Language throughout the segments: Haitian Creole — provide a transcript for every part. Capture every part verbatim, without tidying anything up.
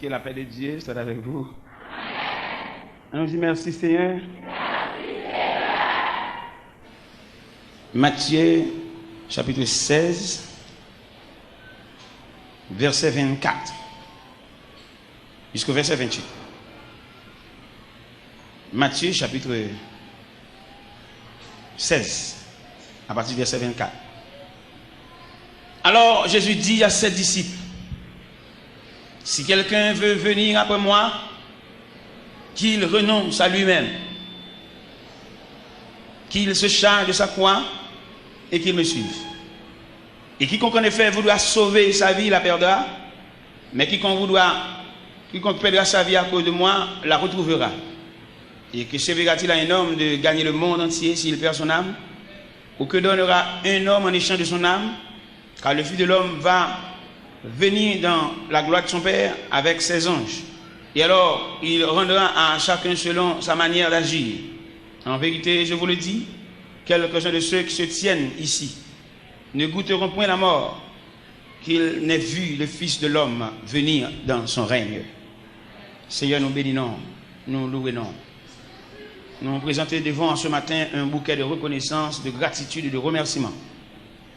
Que la paix de Dieu soit avec vous. Allons-y, merci Seigneur. Matthieu, chapitre seize, verset vingt-quatre, jusqu'au verset vingt-huit. Matthieu, chapitre seize, à partir du verset vingt-quatre. Alors Jésus dit à ses disciples, si quelqu'un veut venir après moi, qu'il renonce à lui-même, qu'il se charge de sa croix et qu'il me suive. Et quiconque en effet voudra sauver sa vie la perdra, mais quiconque voudra, quiconque perdra sa vie à cause de moi la retrouvera. Et que servira-t-il à un homme de gagner le monde entier s'il perd son âme? Ou que donnera un homme en échange de son âme? Car le Fils de l'homme va venir dans la gloire de son Père avec ses anges. Et alors, il rendra à chacun selon sa manière d'agir. En vérité, je vous le dis, quelques-uns de ceux qui se tiennent ici ne goûteront point la mort, qu'ils n'aient vu le Fils de l'homme venir dans son règne. Seyè, nou beni non, nou louwe non. Nou prezante devan an ce matin un bouquet de reconnaissance, de gratitude et de remerciement.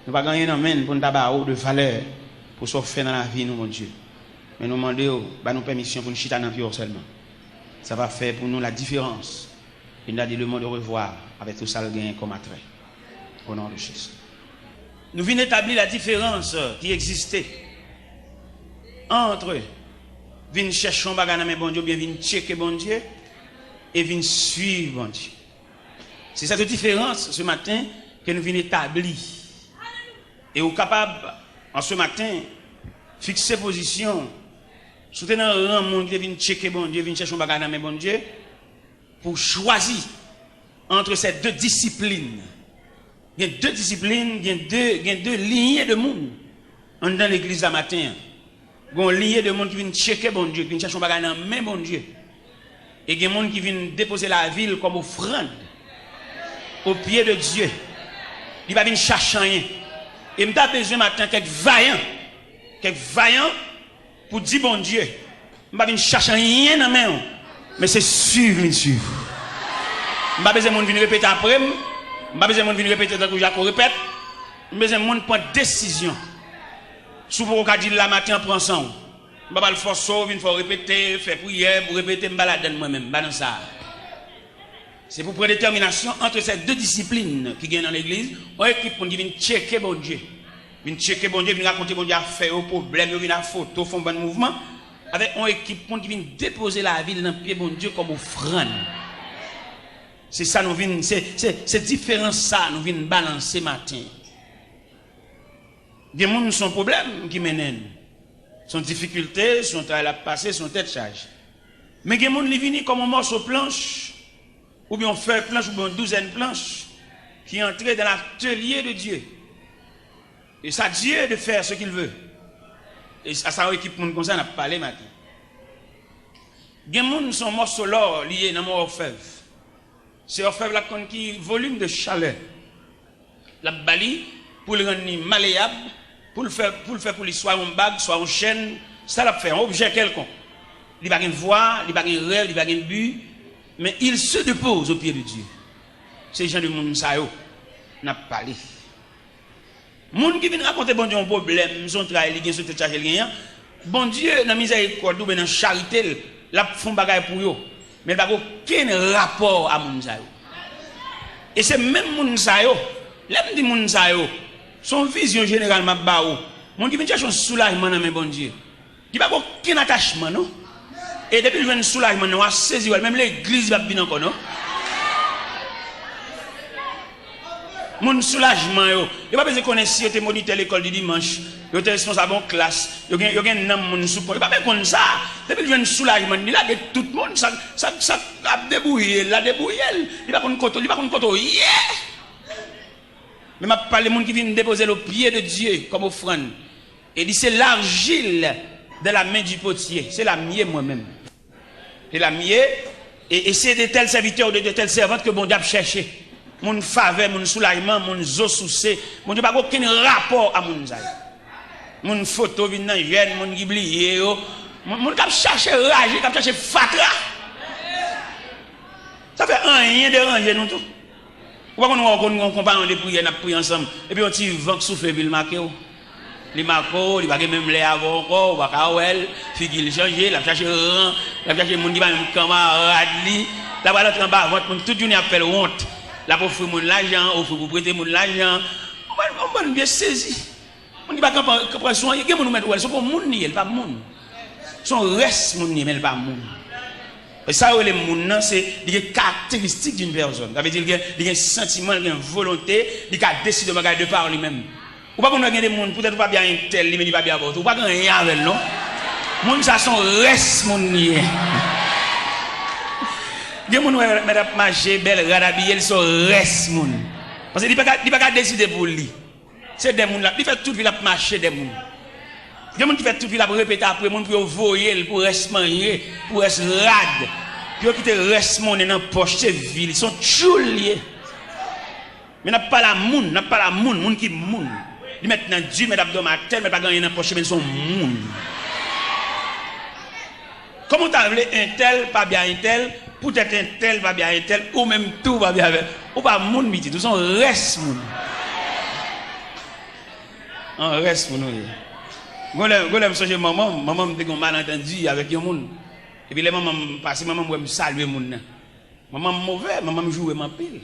Nou pa gen anyen nan men n pou n ta ba ou de valè pou sa w fè nan lavi nou, Bondye. Men nou mande w, ba nou pèmisyon pou n chita nan pye w sèlman. Sa va fè pou nou la diferans. E n a di le monde au revoir avec tout sa l genyen kòm atrè. Au nom de Jésus. Nou vin etabli la diferans ki egziste ant vin chèche yon bagay nan men Bondye oubyen vin tcheke Bondye e vin swiv Bondye. Se sèt diferans se maten ke nou vin etabli. E ou kapab, an se maten, fikse pozisyon w. Si w te nan ran moun ki te vin tcheke Bondye, vin chèche yon bagay nan men Bondye, pou w chwazi entre ces deux disciplines. Gen de disiplin, gen de, gen de linye de moun anndan legliz la maten an. Gen yon linye de moun ki vin tcheke Bondye, ki vin chèche yon bagay nan men Bondye. E gen moun ki vin depoze lavi l kòm ofrann o pye de Dye. Li pa vin chache anyen. E m ta bezwen maten kèk vayan, kèk vayan pou di Bondye, m pa vin chache anyen nan men w, men se swiv m vin swiv. M pa bezwen moun vin repete apre m. M pa bezwen moun vin repete tankou Jako repèt. M bezwen moun pran desizyon. Si w poko ka di l la maten an, pran san w. M pa pral fòse w vin fè w repete, fè priyè pou repete, m pa ladann mwen menm, m pa nan sa. Se pou pran detèminasyon ant sèt de disiplin ki gen nan legliz, yon ekip moun ki vin tcheke Bondye. Vin tcheke Bondye, vin rakonte Bondye afè yo, pwoblèm yo, vin a foto, fè yon bann mouvman, avèk yon ekip moun ki vin depoze lavi l nan pye Bondye kòm ofrann. Se sa nou vin, se, se, se diferans sa nou vin balanse maten. Gen moun se yon pwoblèm ki mennen l. Se yon difikilte, se yon travay l ap pase, se yon tèt chaje. Men gen moun li vini kòm yon mòso planch, oubyen yon fèy planch, oubyen yon douzèn planch, ki antre dans l'atelier de Dieu. Et c'est à Dieu de faire ce qu'il veut. E sa, sa yon ekip moun konsa n ap pale maten. Gen moun se yon mòso lò li ye nan men òfèv. Se òfèv la k konn ki volim de chalè l ap ba li pou l rann li maleyab, pou l fè, pou l fè pou li swa yon bag, swa yon chèn, sa l ap fè, yon objè kèlkonk. Li pa gen vwa, li pa gen rèv, li pa gen bi, men il se dépose au pied de Dieu. Se jan de moun sa yo n ap pale. Moun ki vin rakonte Bondye yon pwoblèm, se yon travay li gen, se yon tèt chaje l genyen an, Bondye, nan mizèrikòd li oubyen nan charite l, l ap fè yon bagay pou yo. Men l pa gen okenn rapò a moun sa yo. E se menm moun sa yo, lè m di moun sa yo, se yon vizyon jeneral m ap ba ou. Moun ki vin chèche yon soulajman nan men Bondye. Li pa gen okenn atachman, non. E depi l jwenn soulajman nan, w a sezi wè l, menm legliz li p ap vin ankò, non. Moun soulajman yo, yo pa bezwen konnen si yo te monitè lekòl di dimanch, yo te responsab yon klas, yo gen, yo gen nanm moun sou pon, yo pa bezwen konn sa. Depi l jwenn soulajman, li lage tout moun, sa, sa, sa ap debouye l la, debouye l. Li pa konn kote, li pa konn kote w ye. Men m ap pale moun ki vin depoze l o pye de Dye kòm ofrann. E li se l'argile dans la main du potier. Se la m ye mwen menm. Se la m ye. E, e se de tèl sèvitè ou de, de tèl sèvant ke Bondye ap chèche. Moun favè, moun soulajman, moun zo souse. Bondye pa gen okenn rapò a moun sa yo. Moun foto vin nan jèn, moun ki bliye yo. Moun, moun k ap chache raje, k ap chache fatra. Sa fè anyen deranje nou tou. Ou pa konn wè w konn gen yon konpayon de priyè, n ap priye ansanm, epi yon ti van k soufle, epi l make w. Li make w, li pa gen menm lè avè w ankò, ou pa ka wè l, figi l chanje, l ap chache ran, l ap chache moun ki pa menm kanmarad li. L ap al antre anba vant moun, tout jounen ap fè l wont. L ap ofri moun lajan, ofri pou prete moun lajan. Yon bann, yon bann vye sezi. Moun ki pa kanpe, kanpe sou anyen, gen moun ou mèt wè l, se pou moun li ye, li pa moun. Se yon rès moun li ye, men li pa moun. E sa yo rele moun nan, se li gen karakteristik d'une personne. Sa vle di li gen, li gen santiman, li gen volonte, li ka deside yon bagay de par li menm. Ou pa konn wè gen de moun, poutèt ou pa byen entèl, li menm li pa byen avè w tou. Ou pa gen anyen avè l, non. Moun sa se yon rès moun li ye. Gen moun wè mèt ap mache, bèl rad abiye, li se yon rès moun. Paske li pa ka, li pa ka deside pou li. Se dè moun l ap, li fè tout vi l ap mache dè moun. Gen moun ki fè tout vi l ap repete apre moun pou yo voye l pou rès manje, pou rès rad. Pou yo kite rès monnen nan pòch, se vi l, se yon tchoul li ye. Men n ap pale a moun, n ap pale a moun, moun ki moun. Li mèt nan di, mèt ap dòmi atè, mèt pa gen anyen nan pòch li, men se yon moun. Kòman w ta vle entèl pa byen entèl, poutèt entèl pa byen entèl, ou menm tou w pa byen avè l? Ou pa moun pitit, ou se yon rès moun. Yon rès moun ou ye. Gon lè, gon lè m sonje manman m, manman m te gen yon malantandi avèk yon moun. Epi lè manman m pase, manman m wè m salye moun nan. Manman m move, manman m joure m anpil.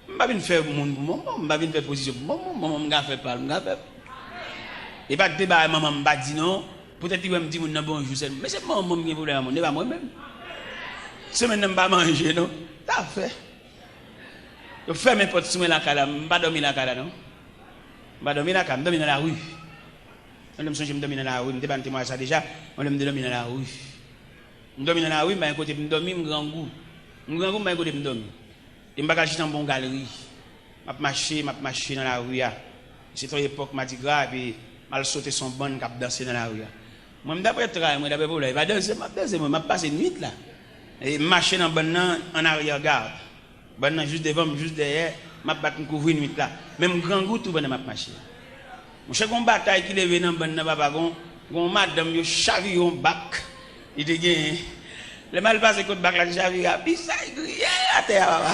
M pa vin fè moun pou manman m, m pa vin fè pozisyon pou manman m, manman m gen afè pa l, m gen afè m. E pa t de bagay manman m pa di non, poutèt li wè m di moun nan bonjou sèlman. Men se manman m gen pwoblèm ak moun, e pa mwen menm. Semèn nan m pa manje non. Sa fè. Yo fèmen pòt sou mwen lakay la, m pa dòmi lakay la non. M pa dòmi lakay, m dòmi nan lari. Yon lè m sonje m dòmi nan lari, m te ba n temwayaj sa deja, yon lè m te dòmi nan lari. M dòmi nan lari, m pa gen kote pou m dòmi, m grangou. M grangou, m pa gen kote pou m dòmi. E m pa ka chita anba yon galri. M ap mache, m ap mache nan lari a. Se t yon epòk madigra, epi m al sote sou yon bann k ap danse nan lari a. Mwen, m daprè tray mwen, daprè pwoblèm, e pa danse m ap danse, mwen, m ap pase nwit la. E m mache nan bann nan, an aryè gad. Bann nan jis devan m, jis dèyè, m ap bat m kouvri nwit la. Men m grangou tou pandan m ap mache. Monchè, gon batay ki leve nan bann nan, papa, gon, gon madanm yo chavire yon bak li te genyen. Lè m al pase kot bak la te chavire a, pistach griye atè a, papa.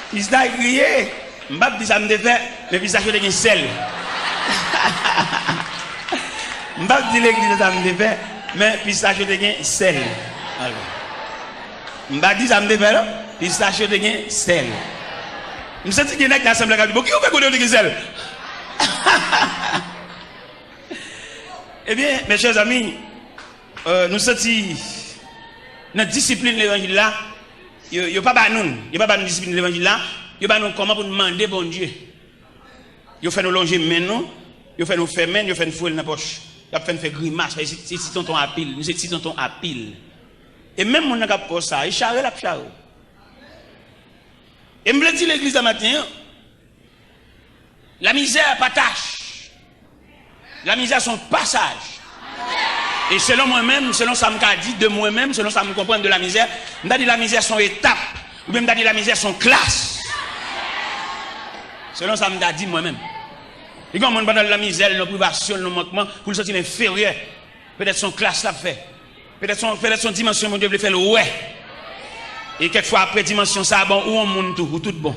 Pistach griye. M p ap di sa m te fè, men pistach yo te gen sèl. M p ap di legliz sa m te fè, men pistach yo te gen sèl. Alò. M pa di sa m te fè non. Pistach yo te gen sèl. M santi gen nèg nan asanble a k ap di, "Bon, ki ou fè kote yo te gen sèl?" Ebyen, mes chers amis, euh, nou santi nan disiplin levanjil la, yo, yo pa ba nou, yo pa ba nou disiplin levanjil la, yo ba nou kòman pou nou mande Bondye. Yo fè nou lonje men nou, yo fè nou fèmen, yo fè n foure l nan pòch. Y ap fè n fè grimas, paske se, se ti tonton apil, nou se ti tonton apil. E menm moun nan k ap fè w sa, e chare l ap chare w. E m vle di legliz la maten an, la misère pa tâche. La misère se yon pasaj. E selon mwen menm, selon sa m ka di de mwen menm, selon sa m konprann de la misère, m ta di la misère se yon etap, oubyen m ta di la misère se yon klas. Selon sa m ta di mwen menm. Li gen yon moun pandan l nan mizè, l nan privasyon, l nan mankman, pou l santi l enferyè. Petèt se yon klas l ap fè. Petèt se yon, petèt se yon dimansyon Bondye vle fè l wè. E kèkfwa apre dimansyon sa a, bon, ou yon moun tou, ou tout bon.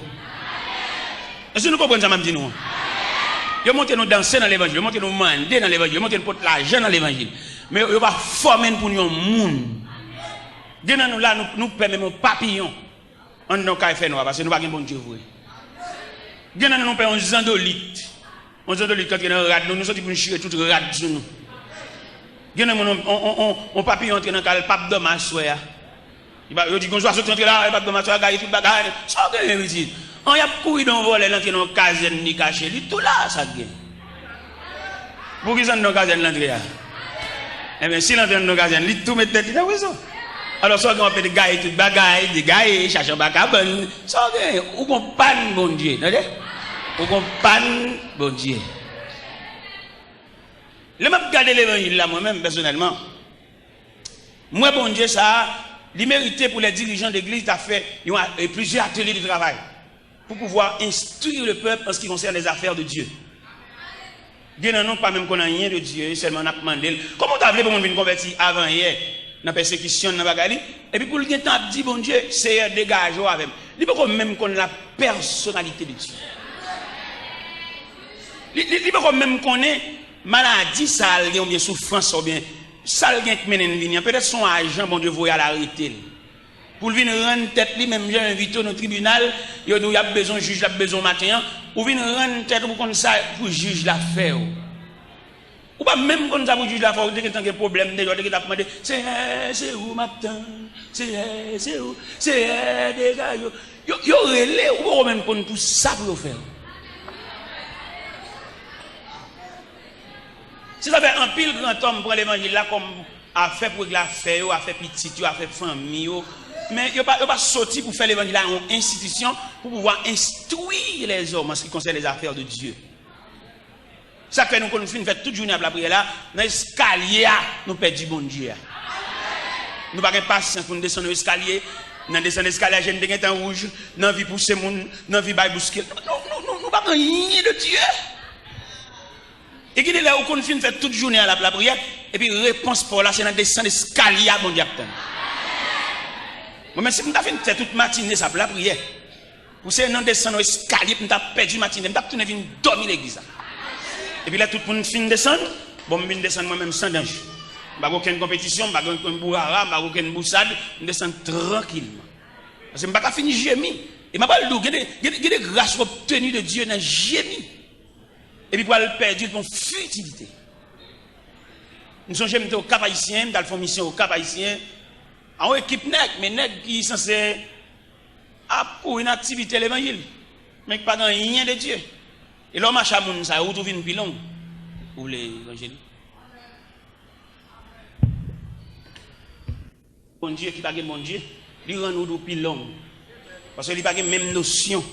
Èske nou konprann sa m ap di nou an? Yo montre nou danse nan levanjil, yo montre nou mande nan levanjil, yo montre nou pot lajan nan levanjil. Men yo, yo pa fòme n pou n yon moun. Gen nan nou la, nou, nou pè menm yon papiyon anndan yon kay fènwa, paske nou pa gen Bondye vre. Gen nan nou, nou pè yon zandolit. Yon zandolit k antre nan rad nou, nou santi pou n chire tout rad sou nou. Gen nan moun, on, on, on, on papiyon antre nan kay la, l p ap dòmi aswè a. Li pa, yo di, gon zwa soti antre la, li p ap dòmi aswè a, gaye tout bagay. Sa w genyen, pitit? An, y ap kouri de yon vòlè, l antre nan yon kazèn, li kache, li tou la, sa k gen? Poukisa anndan yon kazèn l antre a? Ebyen, si l antre anndan yon kazèn, li tou met tèt li nan prizon. Alò, sa w gen, w ap mete gaye tout bagay, degaye, chache anba kabann. Sa w gen, ou gon pàn Bondye, tande? Ou gon pàn Bondye. Lè m ap gade levanjil la, mwen menm, pèsonèlman, m wè Bondye sa a, li merite pou lè dirijan legliz ta fè yon a-, e plizyè atelye de travay pou pouvwa enstwi le pèp an se ki konsène lèzafè de Dye. Gen nan nou k pa menm konn anyen de Dye, sèlman n ap mande l. Kòman w ta vle pou moun vin konvèti avan yè nan pèsekisyon, nan bagay li, epi pou l gentan ap di Bondye, Seyè, degaje w avè m? Li poko menm konn la pèsonalite de Dye. Li, li, li poko menm konnen maladi sa l gen, oubyen soufrans sa, oubyen sa l gen k mennen l vini an. Petèt se yon ajan Bondye voye al arete l. Pou l vin rann tèt li, menm jan yo envite w nan tribinal, yo di w y ap bezwen jij la, ap bezwen w maten an, ou vin rann tèt ou pou konn sa pou jij la fè w. Ou pa menm konn sa pou jij la fè w, ou te gentan gen pwoblèm deja, ou te gentan ap mande, Seyè, se ou m ap tann, Seyè, se ou, Seyè, degaje w. Yo, yo rele w, ou poko menm konn pou sa pou yo fè w. Se sa fè anpil grantòm pran levanjil la kòm afè pou regle afè yo, afè pitit yo, afè fanmi yo. Men yo pa, yo pa soti pou fè levanjil la yon enstitisyon pou pouvwa enstwi lèzòm an ce qui concerne les affaires de Dieu. Sa k fè nou konn fin fè tout jounen ap lapriyè la, nan eskalye a, nou pèdi Bondye a. Nou pa gen pasyans pou n desann yon eskalye, nan desann eskalye a, je n te gentan wouj, nan vi pouse moun, nan vi bay bouske. Nou, nou, nou, nou, nou pa gen anyen de Dye. E gen de lè ou konn fin fè tout jounen an l ap lapriyè, epi repons pa w la se nan desann eskalye a Bondye ap tann. Mwen menm, si m ta fin fè tout matine sa ap lapriyè, pou se nan desann yon eskalye pou m ta pèdi matine, m t ap tounen vin dòmi legliz la. Epi lè tout moun fin desann, bon, m vin desann mwen menm san danje. M pa gen okenn konpetisyon, m pa gen okenn bourara, m pa gen okenn bousad, m desann trankilman. Paske m pa ka fin jemi. E m ap pral di w, gen de, gen de, gen de gras w obteni de Dye nan jemi. Epi pral pèdi l pou yon fitilite. M sonje m te Okap Ayisyen, m t al fè yon misyon Okap Ayisyen. A yon ekip nèg, men nèg ki sanse ap kouri nan aktivite levanjil, men ki pa gen anyen de Dye. E lè w mache a moun sa yo, wout ou vin pi long. Ou vle evanjelik? Bondye ki pa gen Bondye, li rann wout ou pi long. Paske li pa gen menm nosyon.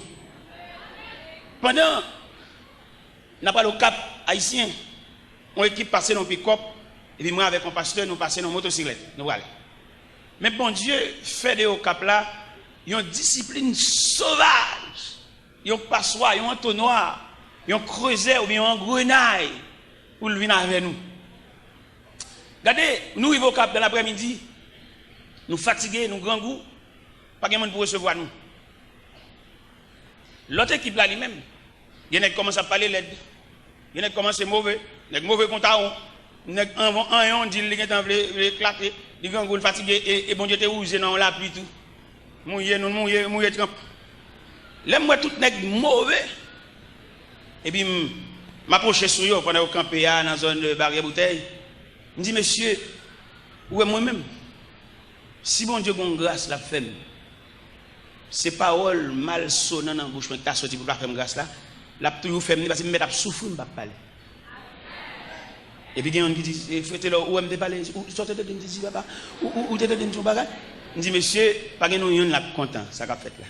Pandan n ap pral Okap Ayisyen, yon ekip pase nan pikòp, epi mwen avèk yon pastè, nou pase nan motosiklèt, nou prale. Men Bondye fè de Okap la yon disiplin sovaj. Yon paswa, yon antonwa, yon krezè oubyen yon angrenay pou l vin avè nou. Gade, nou rive Okap dan laprèmidi, nou fatige, nou grangou, pa gen moun pou resevwa nou. Lòt ekip la li menm, gen nèg kòmanse ap pale lèd. Gen nèg kòmanse move, nèg move kon tawon. Nèg anvan anyon di l li gentan vle, vle eklate, li grangou, l fatige, e, e Bondye te wouze nan yon lapli tou. Mouye, nou mouye, mouye tranp. Lè m wè tout nèg move, epi m, m apwoche sou yo pandan yo kanpe a nan zòn, e, Baryè Boutèy, m di, mesye, ou wè mwen menm? Si Bondye gon gras l ap fè m, se pawòl malsonan nan bouch mwen ki ta soti pou l pa fè m gras la, l ap toujou fè m li, paske m mèt ap soufri, m p ap pale. Epi gen youn ki di, e, Frè Telò, ou wè m te pale, ou, sa w te tande m te di, papa? Ou, ou, ou te tande m di yon bagay? M di, mesye, pa gen nou youn l ap kontan, sa k ap fèt la.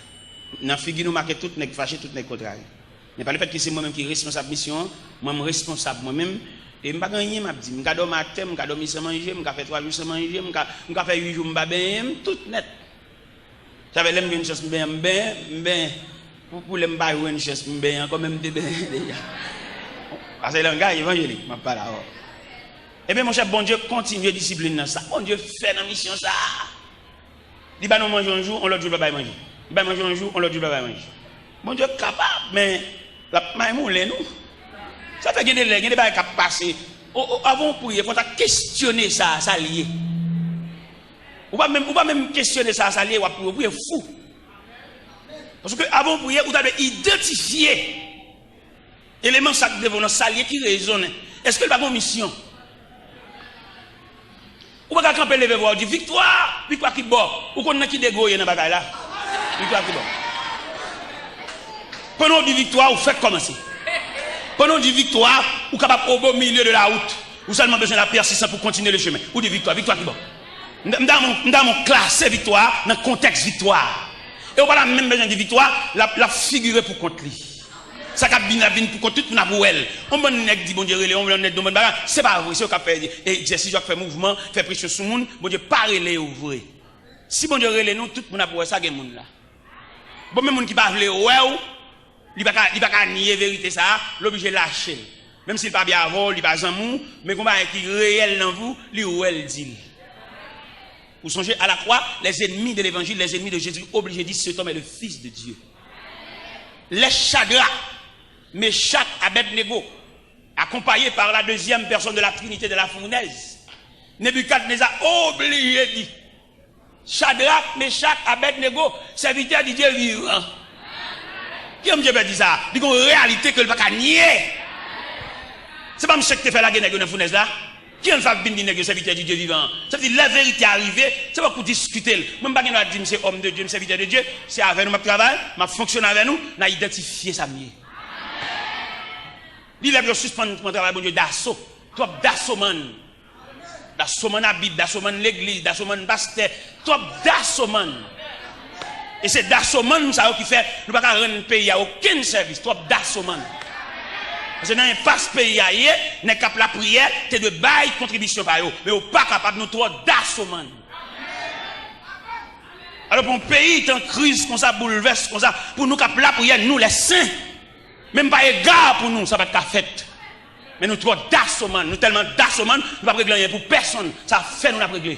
Nan figi nou make tout nèg fache, tout nèg kontrarye. Men pa lefèt ke se mwen menm ki responsab misyon an, mwen m responsab mwen menm, e m pa gen anyen m ap di. M ka dòmi atè, m ka dòmi san manje, m ka fè twa jou san manje, m ka, m ka fè uit jou m pa benyen, m tout nèt. Sa fè lè m jwenn chans m benyen, m benyen, m benyen. Pou, pou lè m pa jwenn chans m benyen ankò, men m te benyen deja. Paske langaj evanjelik, m ap pale avè w. Ebyen, monchè, Bondye kontinye disiplin nan. Sa Bondye fè nan misyon sa a. Li ba nou manje yon jou, yon lòt jou l pa bay manje. Li bay manje yon jou, yon lòt jou l pa bay manje. Bondye kapab, men l ap maymoulen nou. Sa fè gen de lè, gen de bagay k ap pase. O, o, avan w priye, fò w ta kesyone sa, sa l ye. Ou pa menm, ou pa menm kesyone sa, sa l ye, w ap priye, w priye fou. Paske avan w priye, ou ta dwe idantifye eleman sa k devan w nan, sa l ye ki rezonnen. Èske l pa gen yon misyon? Ou pa ka kanpe leve vwa w di, viktwa! Viktwa ki bò? Ou konn nan ki degre w ye nan bagay la? Viktwa ki bò? Pandan w di viktwa, ou fèk kòmanse. Pandan w di viktwa, ou kapab au beau milieu de la route. Ou sèlman bezwen la pèsistans pou kontinye le chemen. Ou di viktwa, viktwa ki bò? M ta, m ta, m ta klase viktwa nan kontèks viktwa. E ou pa ta menm bezwen di viktwa, l ap, l ap figire pou kont li. Sa k ap vin, ap vin pou kont tout moun ap wè l. Yon bann nèg di Bondye rele, yon bann nèg di yon bann bagay. Se pa vre, se yo k ap fè, e, egzèsis, yo k ap fè mouvman, fè presyon sou moun. Bondye pa rele yo vre. Si Bondye rele nou, tout moun ap wè sa gen moun la. Bon, men moun ki pa vle wè w, li pa ka, li pa ka nye verite sa a, l oblije lache l. Menm si l pa byen avè w, li pa zanmi w, men gon bagay ki reyèl nan vi w, li wè l di l. Ou sonje, à la croix, les ennemis de l'évangile, les ennemis de Jésus, obligé di, cet homme est le Fils de Dieu. Lè Chadrak, Mechak, Abèdnego, accompagné par la deuxième personne de la Trinité de la fournaise, Nebikadneza oblije di, Chadrak, Mechak, Abèdnego, sèvitè di Dye vivan. Ki moun Dye pè di sa? Li gon reyalite ke l pa ka nye. Se pa misye ki te fè lage nèg yo nan founèz la? Ki moun sa ap vin di nèg yo sèvitè di Dye vivan an? Sa vle di, lè verite a rive, se pa pou diskite l. Mwen, m pa gen dwa di m se òm de Dye, m sèvitè de Dye. Se avè nou m ap travay, m ap fonksyone avè nou, n a idantifye sa m ye. Li lè pou yo sispann pran travay Bondye daso. Twòp dasomann. Dasomann a Bib, dasomann legliz, dasomann pastè, twòp dasomann. E se dasomann sa yo ki fè nou pa ka rann peyi a okenn sèvis, twòp dasomann. Paske nan enpas peyi a ye, nèg k ap lapriyè te dwe bay kontribisyon pa yo, men yo pa kapab, nou twò dasomann. Alò, pou yon peyi tan kriz konsa, boulvès konsa, pou nou k ap lapriyè, nou lè sen, menm pa ega pou nou, sa pa t ka fèt. Men nou twò dasomann, nou tèlman dasomann, nou p ap regle anyen pou pèsonn. Sa fè nou n ap regle.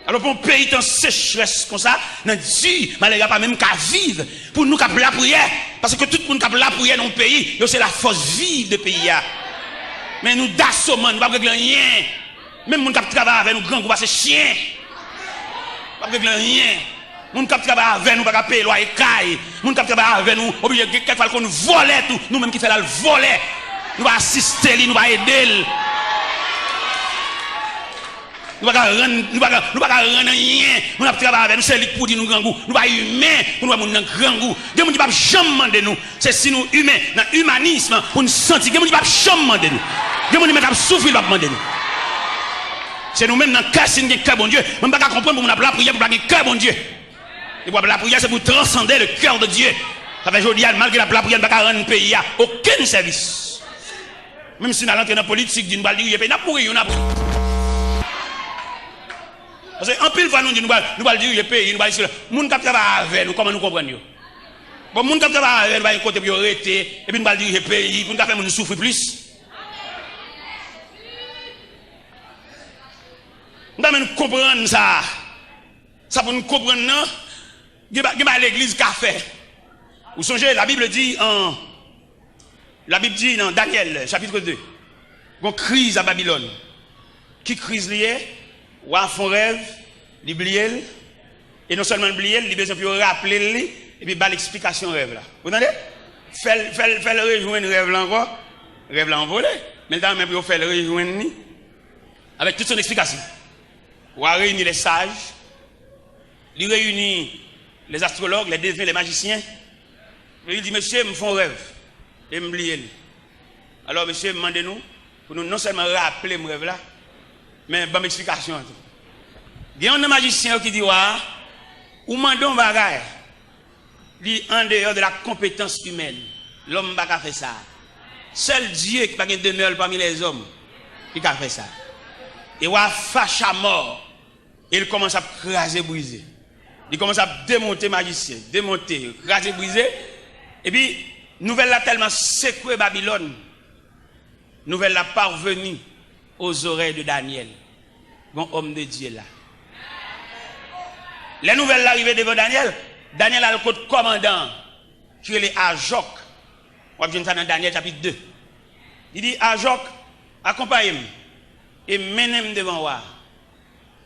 Alò, pou yon peyi tan sechrès konsa, nan di, malere a pa menm ka viv, pou nou k ap lapriyè, paske tout moun k ap lapriyè nan yon peyi, yo se lafòs viv de peyi a. Men nou dasomann, nou p ap regle anyen. Menm moun k ap travay avè nou grangou pase chen. P ap regle anyen. Moun k ap travay avè nou pa ka peye lwaye kay. Moun k ap travay avè nou oblije gen kèk fwa l konn vòlè tou. Nou menm ki fè l al vòlè. Nou pa asiste li, nou pa ede l. Nou pa ka rann, nou pa ka, nou pa ka rann anyen. Moun ap travay avè nou, se li k pou di nou grangou. Nou pa imen pou nou wè moun nan grangou. Gen moun ki p ap janm mande nou. Se si nou imen, nan imanism, pou n santi. Gen moun ki p ap janm mande nou. Gen moun li menm k ap soufri, li p ap mande nou. Se nou menm nan kè, si n gen kè Bondye. Mwen, m pa ka konprann pou moun ap lapriyè, pou pa gen kè Bondye. E pou ap lapriyè, se pou transande le cœur de Dieu. Sa fè jodi a, malgre n ap lapriyè, n pa ka rann peyi a okenn sèvis. Menm si n al antre nan politik, di n pral dirije peyi, n ap mouri youn apre. Paske anpil fwa nou di nou pral, nou pral dirije peyi, nou pral isi la. Moun k ap travay avè nou, kòman nou konprann yo? Bon, moun k ap travay avè nou, pa gen kote pou yo rete, epi nou pral dirije peyi, pou nou ka fè moun soufri plis. M ta renmen nou konprann sa. Sa pou nou konprann nan, gen ba-, gen bagay legliz ka fè. Ou sonje, la Bible dit en, la Bib di nan Danyèl, chapit de, gon kriz a Babilòn. Ki kriz li ye? Wa fè yon rèv, li bliye l. E non sèlman l bliye l, li bezwen pou yo raple l li, epi ba l eksplikasyon rèv la. Ou tande? Fè l, fè l, fè l rejwenn rèv la ankò. Rèv la anvole, men l ta renmen pou yo fè l rejwenn li avèk tout son eksplikasyon. Wa reyini lè saj, li reyini lè astrològ, lè deven, lè majisyen. Li di, "Mesye, m fè yon rèv e m bliye l. Alò, mesye, m mande nou pou nou non sèlman raple m rèv la, men ban m eksplikasyon an tou." Gen youn nan majisyen yo ki di wa a, "Ou mande yon bagay, li andeyò de la konpetans imèn. Lòm pa ka fè sa. Sèl Dye ki pa gen demè pami lèzòm ki ka fè sa." E wa a fache amò. E li kòmanse ap kraze brize. Li kòmanse ap demonte majisyen, demonte, kraze brize. Epi, nouvèl la tèlman sekwe Babilòn, nouvèl la parvenu aux oreilles de Daniel. Gon òm de Dye la. Lè nouvèl la rive devan Danyèl, Danyèl al kot kòmandan an, ki rele Ajòk. W ap jwenn sa nan Danyèl chapit de. Li di, "Ajòk, akonpaye m e mennen m devan wa a,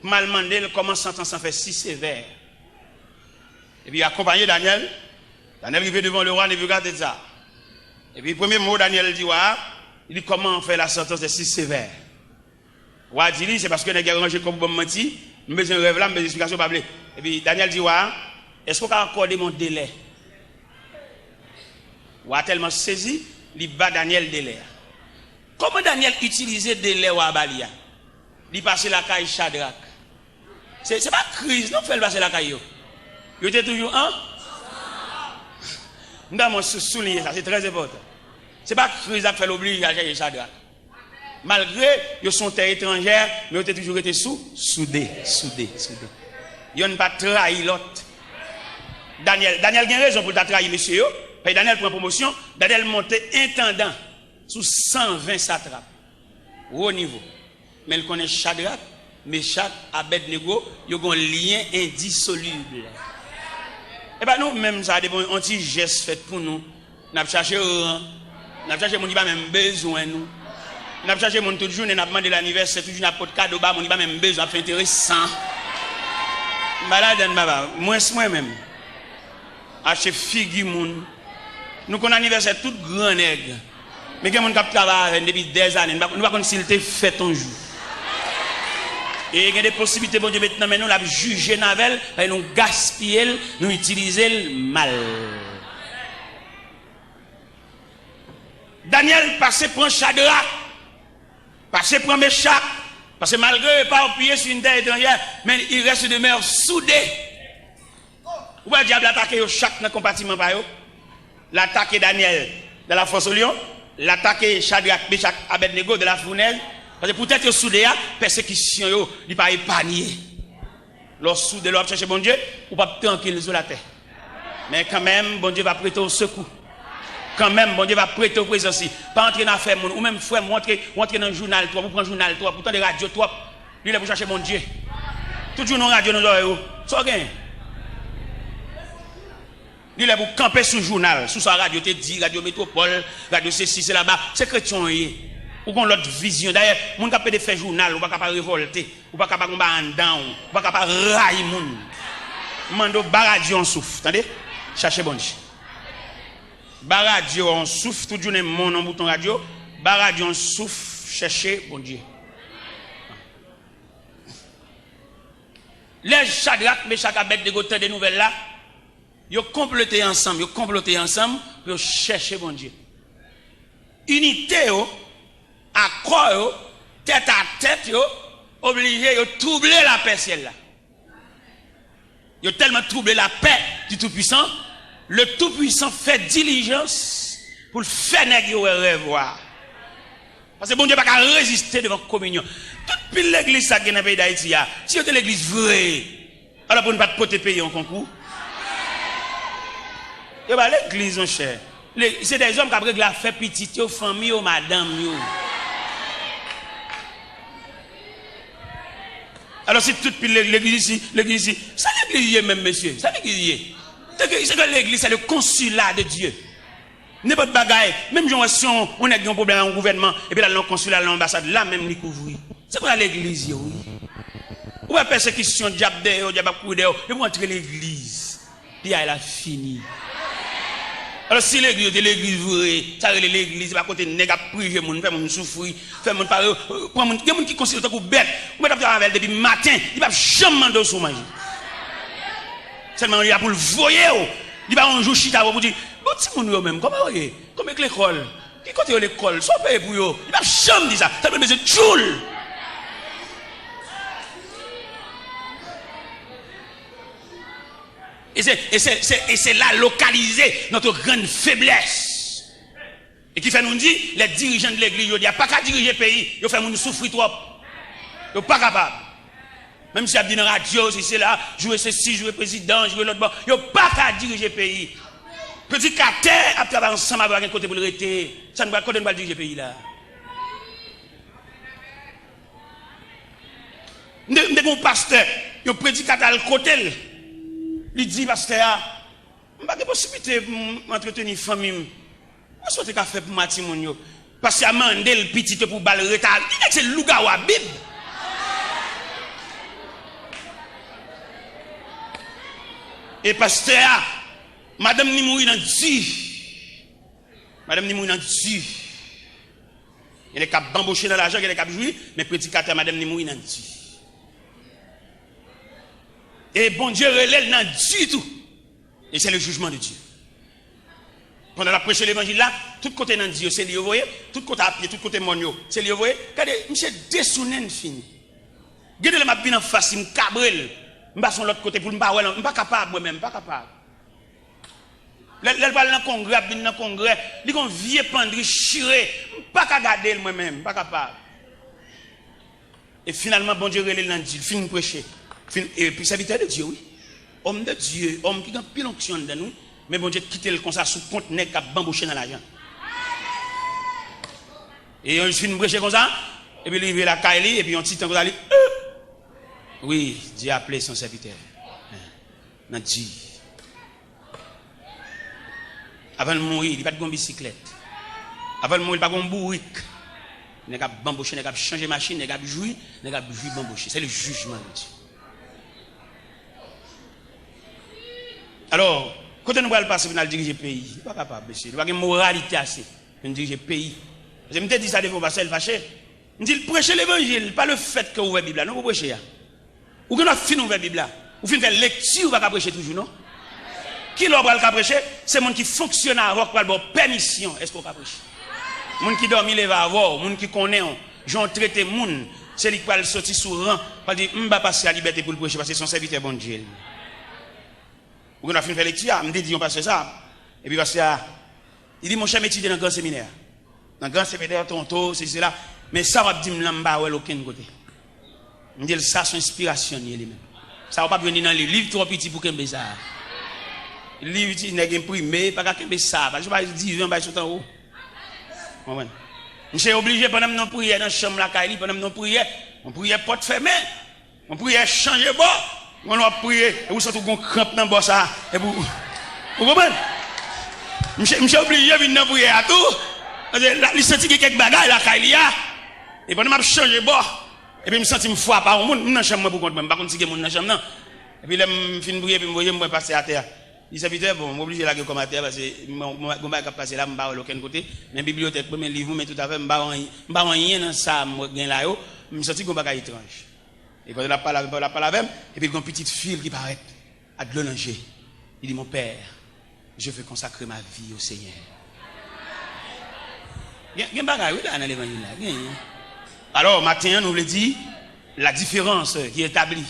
pou m al mande l kòman santans lan fè si sevè." Epi yo akonpaye Danyèl. Danyèl rive devan le roi Nebukadnezar. Epi premye mo Danyèl di wa a, li di, "Kòman fè la santans est si sévère?" Wa a di li, "Se paske nèg yo ranje kò pou ban m manti, m bezwen rèv la, m bezwen eksplikasyon, pa vle." Epi Danyèl di wa a, "Èske w ka akòde m yon delè?" Wa a tèlman sezi, li ba Danyèl delè a. Kòman Danyèl itilize delè wa a ba li a? Li pase lakay Chadrak. Se, se pa kriz non k fè l pase lakay yo. Yo te toujou an. M ta mwen sou, souliye sa, se trè enpòtan. Se pa kriz la k fè l oblije al chèche Chadrak. Malgre yo se yon tè etranjè, men yo te toujou rete sou, soude, soude, soude. Yonn pa trayi lòt. Danyèl, Danyèl gen rezon pou l ta trayi mesye yo. Paske Danyèl pran pwomosyon, Danyèl monte entandan sou san ven satrap, wo nivo. Men l konnen Chadrak, Mechak, Abèdnego, yo gen yon lyen endisolib. E pa nou menm sa, depi yon ti jès fèt pou nou, n ap chache ran, n ap chache moun ki pa menm bezwen nou. N ap chache moun tout jounen, n ap mande l anivèsè, tout jounen ap pot kado ba moun ki pa menm bezwen, ap fè enteresan. M pa ladann, papa, mwens mwen menm. Achte figi moun. Nou konn anivèsè tout gran nèg. Men gen moun k ap travay avè n depi dèzane, nou pa, nou pa konn si l te fèt yon jou. E gen de posiblite Bondye met nan men nou, l ap jije n avè l, paske nou gaspiye l, nou itilize l mal. Danyèl pase pran Chadrak, pase pran Mechak, paske malgre yo eparpiye sur une terre étrangère, men ils restent, demeurent soudés. Ou wè dyab la atake yo chak nan konpatiman pa yo. L atake Danyèl dans la fosse au lion, l atake Chadrak, Mechak, Abèdnego dans la fournaise. Paske poutèt yo soude a, pèsekisyon yo, li pa epanye. Lè w soude, lè w ap chèche Bondye, ou p ap trankil sou latè. Men kanmenm, Bondye va prete w sekou. Kanmenm, Bondye va prete w prezans li. Pa antre nan afè moun. Ou menm, frè m, ou antre, ou antre nan jounal twòp, ou pran jounal twòp, ou tande radyo twòp. Li lè pou chache Bondye. Tout jounen yon radyo nan zòrèy ou. Sa w genyen? Li lè pou kanpe sou jounal, sou sa radyo te di, radyo Metwopòl, radyo sesi, sela ba. Se kretyen w ye. Ou gen yon lòt vizyon. Dayè, moun k ap pede fè jounal, ou pa ka pa revòlte. Ou pa ka pa gen yon bagay anndan w. Ou pa ka pa rayi moun. M mande w, ba radyo yon souf, tande? Chache Bondye. Ba radyo yon souf, tout jounen m nan bouton radyo, ba radyo yon souf, chèche Bondye. Lè Chadrak, Mechak, Abèdnego tande nouvèl la, yo konplote ansanm, yo konplote ansanm pou yo chèche Bondye. Inite yo, akò yo, tèt a tèt yo, oblije yo twouble lapè syèl la. Yo tèlman twouble lapè du Tout-Puissant, le Tout-Puissant fè dilijans pou l fè nèg yo wè rèv wa a. Paske Bondye pa ka reziste devan kominyon. Tout pil legliz sa k gen nan peyi Dayiti a, si yo te legliz vre, alò pou n pa t pote peyi an konkou. Yo pa legliz, monchè. Le, se dèzòm k ap regle afè pitit yo, fanmi yo, madanm yo. Alò, si tout pil le-, legliz isi, legliz isi, sa legliz ye menm, mesye? Sa legliz ye? Se ke, se ke legliz, se le consulat de Dieu. Nenpòt bagay, menm jan w wè si yon, yon nèg gen yon pwoblèm ak yon gouvènman, epi l al nan konsila, al nan anbasad, la menm li kouvri. Se konsa legliz ye, wi. Ou wè pèsekisyon, dyab dèyè w, dyab ap kouri dèyè w, depi w antre legliz, piyay la fini. Alò, si legliz yo te legliz vre, sa rele legliz, se pa kote nèg ap prive moun, fè moun soufri, fè moun pa, pran moun, gen moun ki konsidere w tankou bèt, ou mèt ap travay avè l depi maten, li p ap janm mande w si w manje. Sèlman li la pou l voye w. Li pa yon jou chita pou di, bon, timoun yo menm, kòman yo ye? Kòman k lekòl? Ki kote yo lekòl? Sa w peye pou yo? Li p ap janm di sa. Sèlman l bezwen tchoul. Et c'est, et c'est, c'est, et c'est là localisée notre grande faiblesse. E ki fè nou di, lè dirijan de legliz jodi a pa ka dirije peyi, yo fè moun soufri twòp. Yo pa kapab. Menm si y ap di nan radyo, sesi, sela, joure sesi, joure prezidan, joure lòt bò, yo pa ka dirije peyi. Predikatè ap travay ansanm avè w, pa gen kote pou l rete. Sa n pral, kote n pral dirije peyi la? M te, m te gen yon pastè, yon predikatè al kote l. Li di pastè a, m pa gen posiblite pou m antreteni fanmi m. Mwen sot te ka fè pou mwen timoun yo. Pastè a mande l pitit yo pou ba l reta. Li nèg se lougawou a Bib. E pastè a, madanm ni mouri nan di. Madanm ni mouri nan di. Gen nèg k ap banboche nan lajan, gen nèg k ap jwi, men predikatè a madanm ni mouri nan di. E Bondye rele l nan di tou. Et c'est le jugement de Dieu. Pandan l ap preche levanjil la, tout kote nan di yo, se li yo voye, tout kote a pye, tout kote mòn yo, se li yo voye. Gade, misye desounen fini. Gen de lè m ap vin anfas li, m kabre l, m pase yon lòt kote pou l, m pa wè l, m pa kapab, mwen menm, m pa kapab. Lè, lè l pral nan kongrè, ap vin nan kongrè, li gon vye pandri chire, m pa ka gade l, mwen menm, m pa kapab. E finalman, Bondye rele l nan di, l fin preche. Fin, epi sèvitè de Dye, wi. Òm de Dye, òm ki gen anpil onksyon anndan l, wi. Men Bondye kite l konsa sou kont nèg k ap banboche nan lajan. E yon fin preche konsa, epi li rive lakay li, epi yon ti tan konsa li, euh, wi, Dye aple son sèvitè. Nan di. Avan l mouri, li pa t gen yon bisiklèt. Avan l mouri, li pa t gen yon bourik. Nèg ap banboche, nèg ap chanje machin, nèg ap jwi, nèg ap jwi banboche. Se le jijman de Dye. Alò, kote nou pral pase pou n al dirije peyi? Nou pa kapab, mesye. Nou pa gen moralite ase pou n dirije peyi. Paske m te di sa devan yon pastè, l fache. M di l, preche levanjil, pa le fèt ke w ouvè Bib la, non, pou preche a. Ou gen dwa fin ouvè Bib la. Ou fin fè lekti, ou pa ka preche toujou, non. Kilè w pral ka preche? Se moun ki fonksyone avè w ki pral ba w pèmisyon. Èske w ka preche? Moun ki dòmi leve avè w, moun ki konnen w, jan w trete moun, se li ki pral soti sou ran, pral di, m ba pastè a libète pou l preche, paske se yon sèvitè Bondye l ye. Ou gen dwa fin fè lekti a, m te di yon pastè sa, epi pastè a, li di, monchè, m etidye nan gran seminè a. Nan gran seminè, Toronto, sesi, sela, men sa w ap di m lan, m pa wè l okenn kote. M di l, sa se yon enspirasyon l ye li menm. Sa w p ap jwenn li nan liv, liv twò piti pou kenbe sa. Liv ti nèg enprime, pa ka kenbe sa, pa jwenn bay diven, bay sot anwo. Konprann? Misye oblije, pandan m nan priyè nan chanm lakay li, pandan m nan priyè, yon priyè pòt fèmen. Yon priyè chanje bò. Yon lè w ap priye, epi w santi w gon kranp nan bò sa, epi w, ou konprann? Misye, misye oblije vin nan priyè a tou. Paske la, li santi gen kèk bagay lakay li a. E pandan m ap chanje bò, epi m santi m frape a yon moun, m nan chanm mwen pou kont mwen, m pa konn si gen moun nan chanm nan. Epi lè m fin priye, epi m voye, m wè pastè atè a. Li di, sèvitè, bon, m oblije lage kò m atè a, paske m, m, gon bagay k ap pase la, m pa wè l okenn kote. Men bibliyotèk mwen, men liv mwen, men tout afè m, m pa wè anyen, m pa wè anyen nan sa m gen la yo. M santi gon bagay etranj. E pandan l ap pale avè m, pandan l ap pale avè m, epi l gen yon pitit fi l ki parèt ak dlo nan je. Li di, mon père, je veux consacrer ma vie au Seigneur. Gen, gen bagay, wi, la, nan levanjil la. Gen. Alò, maten an, nou vle di, la différence qui est établie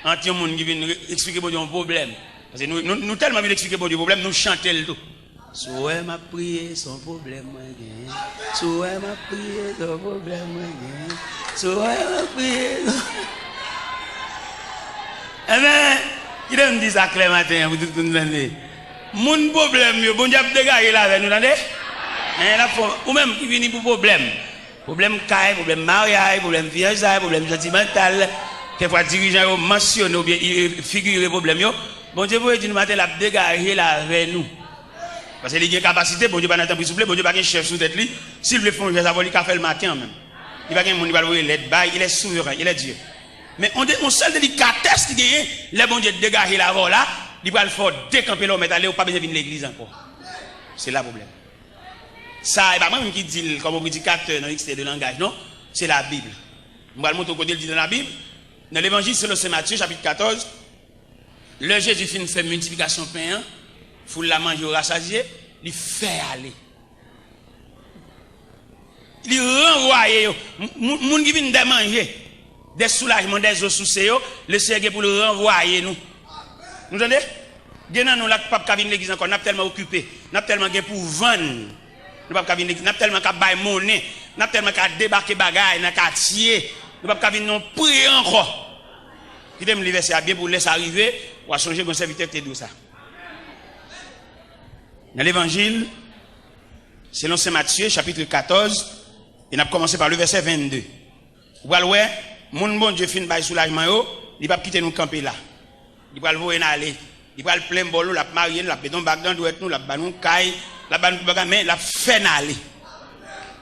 entre yon moun ki vin re-, eksplike Bondye yon pwoblèm. Paske nou, nou, nou tèlman vin eksplike Bondye pwoblèm, nou chante l tou. Si w wè m ap priye, se yon pwoblèm mwen genyen. Si w wè m ap priye, se yon pwoblèm mwen genyen. Si w wè m ap priye, se... Enben, kite m di sa klè maten an pou tout moun tande. Moun pwoblèm yo, Bondye ap degaje l avè nou, tande? Enben, l ap fè, ou menm ki vini pou pwoblèm. Pwoblèm kay, pwoblèm maryaj, pwoblèm fiyansay, pwoblèm santimantal. Kèkfwa dirijan yo mansyone oubyen i-, figire pwoblèm yo. Bondye voye di nou maten, l ap degaje l avè nou. Paske li gen kapasite, Bondye pa nan tanpri souple, Bondye pa gen chèf sou tèt li. Si l vle fè yon jès avè w, li ka fè l maten an menm. Li pa gen moun li pral voye lèt bay, il est souverain, il est Dieu. Men on de, on sèl delikatès li genyen, lè Bondye degaje l avè w la, li pral fè w dekanpe la, ou mèt ale, ou pa bezwen vin legliz ankò. Se la pwoblèm. Sa, e pa mwen menm ki di l kòm yon predikatè nan ekstrè de langaj, non. Se Labib. M pral montre w kote l di nan Labib. Nan Levanjil selon Sen Matye, chapit katòz, lè Jezi fin fè miltiplikasyon pen an, foul la manje, yo rasazye, li fè ale. Li ranvwaye yo. M-, moun, moun ki vin dè manje, dè soulajman, dè zo souse yo, Lesenyè gen pou l ranvwaye nou. Nou tande? Gen nan nou la k p ap ka vin legliz ankò, n ap tèlman okipe, n ap tèlman gen pou vann, nou p ap ka vin legliz, n ap tèlman ka bay monnen, n ap tèlman ka debake bagay nan katye, nou p ap ka vin nan priyè ankò. Kite m li vèsè a byen pou lè sa rive, w a sonje gon sèvitè ki te di w sa. Nan Levanjil selon Sen Matye, chapit katòz, e n ap kòmanse pa le vèsè vennde. Ou pral wè, moun Bondye fin bay soulajman yo, li p ap kite nou kanpe la. Li pral voye n ale. Li pral plen bòl nou, l ap marye n, l ap mete yon bag nan dwèt nou, l ap ba nou kay, l ap ba nou tout bagay, men l ap fè n ale.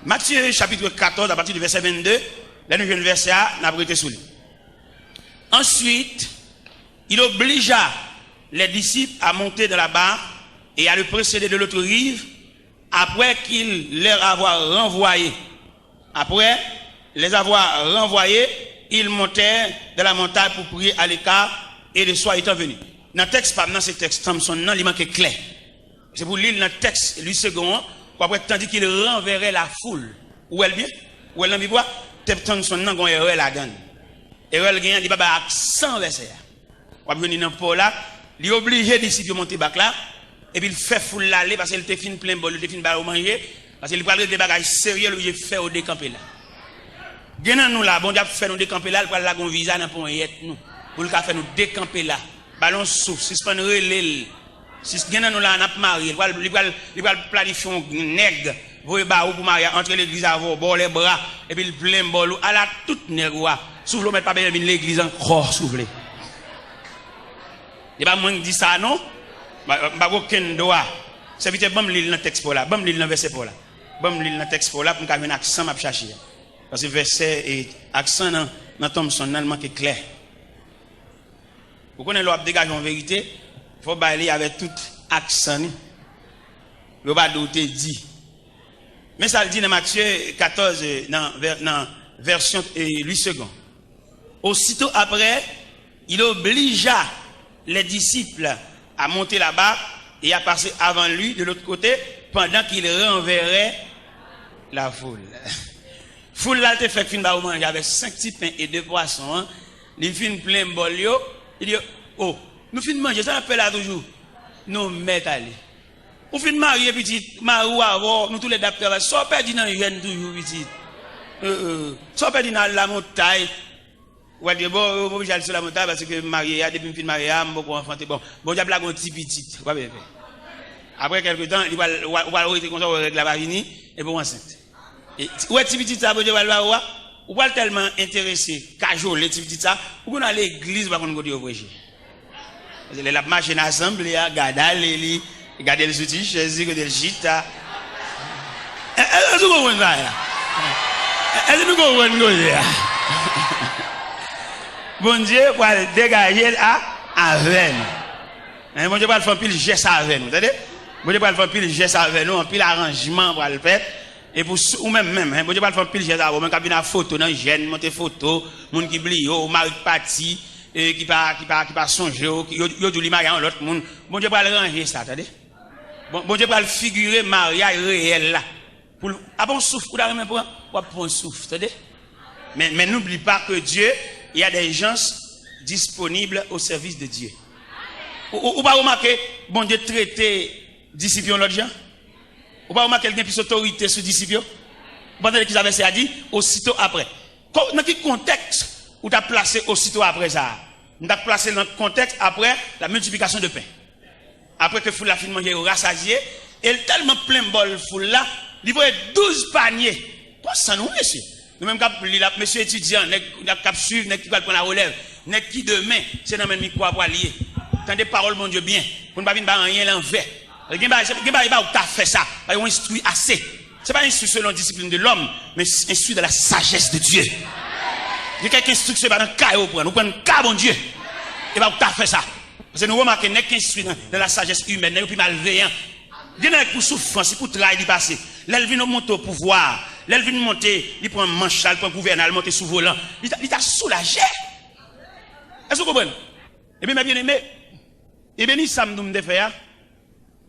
Matye, chapit katòz, apati de vèsè vennde, lè nou jwenn vèsè a, n ap rete sou li. Ensuite, il obligea les disciples à monter dans la barque et à le précéder de l'autre rive, après qu'il leur avoir renvoyé. Après les avoir renvoyés, ils montèrent dans la montagne pour prier à l'écart, et le soir étant venu. Nan tèks pa m nan, se tèks Thompson nan, li manke klè. Se pou li l nan tèks Louis Segond an, w ap wè, tandis qu'il renverrait la foule. Ou wè l byen? Ou wè l nan Bib la? Tèks Thompson nan gon erè ladan l. Erè l genyen, li pa bay aksan vèsè a. W ap jwenn li nan pò la, li oblije disip yo monte bak la, epi l fè foul la ale, paske l te fin plen bòl, li te fin ba yo manje, paske li pral regle bagay serye, li oblije fè yo dekanpe la. Gen nan nou la, Bondye ap fè nou dekanpe la, li pral lage yon viza nan ponyèt nou, pou l ka fè nou dekanpe la. Ba l yon souf, sispann rele l. Si gen nan nou la, n ap marye, li pral, li pral, li pral planifye yon nèg, voye ba ou pou marye, antre legliz avè w, ba w lèbra, epi l plen bòl ou, ala tout nèg ou a. Souvle w mèt pa bezwen vin legliz ankò, souvle. E pa mwen k di sa non. M pa, m pa gen okenn dwa. Sèvitè, ban m li l nan tèks pa w la. Ban m li l nan vèsè pa w la. Ban m li l nan tèks pa w la pou m ka jwenn aksan m ap chache a. Paske vèsè e aksan nan, nan Thompson nan, l manke klè. Ou konnen lè w ap degaje yon verite, fò w bay li avèk tout aksan li. Yo pa di w te di. Men sa l di nan Matye katòz, nan vè-, nan vèsyon, e, Louis Segond. Aussitôt après, il obligea les disciples à monter là-bas et à passer avant lui de l'autre côté, pendant qu'il renverrait la foule. Foul la, l te fèk fin ba yo manje avèk senk ti pen e de pwason an, li fin plen bòl yo, li di yo, "O, nou fin manje, sa n ap fè la toujou?" "Nou mèt ale." "Ou fin marye, pitit, mari w avè w, nou toulède ap travay. Sa w pèdi nan jèn toujou, pitit? Sa w pèdi nan al lamontay?" Ou pral di, "Bon, ou oblije al sou lamontay paske m marye a, depi m fin marye a, m poko anfante." Bon, Bondye ap lage yon ti pitit. Ou pa bezwen pè. Apre kèlke tan, li pral, ou pral rete konsa, ou wè règ la pa vini, epi w ansent. E ti, ou wè ti pitit sa Bondye pral ba ou a? Ou pral tèlman enterese, kajole ti pitit sa, ou konn al legliz, ou pa konn kote yo preche. Paske lè l ap mache nan asanble a, gade ale li, gade l sou ti chèz li, kote l chita. E, e, èske w konprann sa a? E, èske nou konprann koze a? Bondye pral degaje l a, avè nou. Hein, Bondye pral fè anpil jès avè nou, tande? Bondye pral fè anpil jès avè nou, anpil aranjman pral fèt. E pou s-, ou menm, menm, hein, Bondye pral fè anpil jès avè w, menm k ap vin ak foto nan jèn, monte foto, moun ki bliye w, mari k pati, e ki pa, ki pa, ki pa sonje w, ki, yo, yo di w li marye a yon lòt moun. Bondye pral ranje sa, tande? Bon, Bondye pral figire maryaj reyèl la. Pou l, apa yon souf ou ta renmen pran? W ap pran yon souf, tande? Men, men n'oublie pas que Dieu, il y a des gens disponibles au service de Dieu. Ou, ou, ou pa remake Bondye trete disip yo yon lòt jan? Ou pa remake l gen plis otorite sou disip yo? Ou pa tande kisa vèsè a di? Aussitôt après. Ko-, nan ki kontèks ou t ap plase aussitôt après sa a? M t ap plase l nan kontèks après la multiplication de pain. Apre ke foul la fin manje, yo rasazye, e l tèlman plen bòl foul la, li voye douz panye. Konsa nou, mesye. Nou menm k ap li l ap, mesye etidyan, nèg k ap, k ap swiv, nèg ki pral pran larelèv, nèg ki demen, se nan men mikwo a pral ye. Tande pawòl Bondye byen, pou n pa vin bay anyen lanvè. Gen bagay, gen bagay, e pa ou k ta fè sa, pa yo enstwi ase. Se pa enstwi selon disiplin de lòm, men enstwi dans la sagesse de Dieu. Gen kèk enstriksyon, e pa nan ka yo pran, nou pran nan ka Bondye. E pa ou k ta fè sa. Paske nou remake nèg ki enstwi nan, dans la sagesse humaine, nèg yo pi malveyan. Gen nèg pou soufrans, pou tray li pase. Lè l vin monte o pouvwa, lè l vin monte, li pran manch la, li pran gouvènan, li monte sou volan. Li ta, li ta soulaje. Èske w konprann? Ebyen, mè byeneme, e beni sa m di w m te fè a.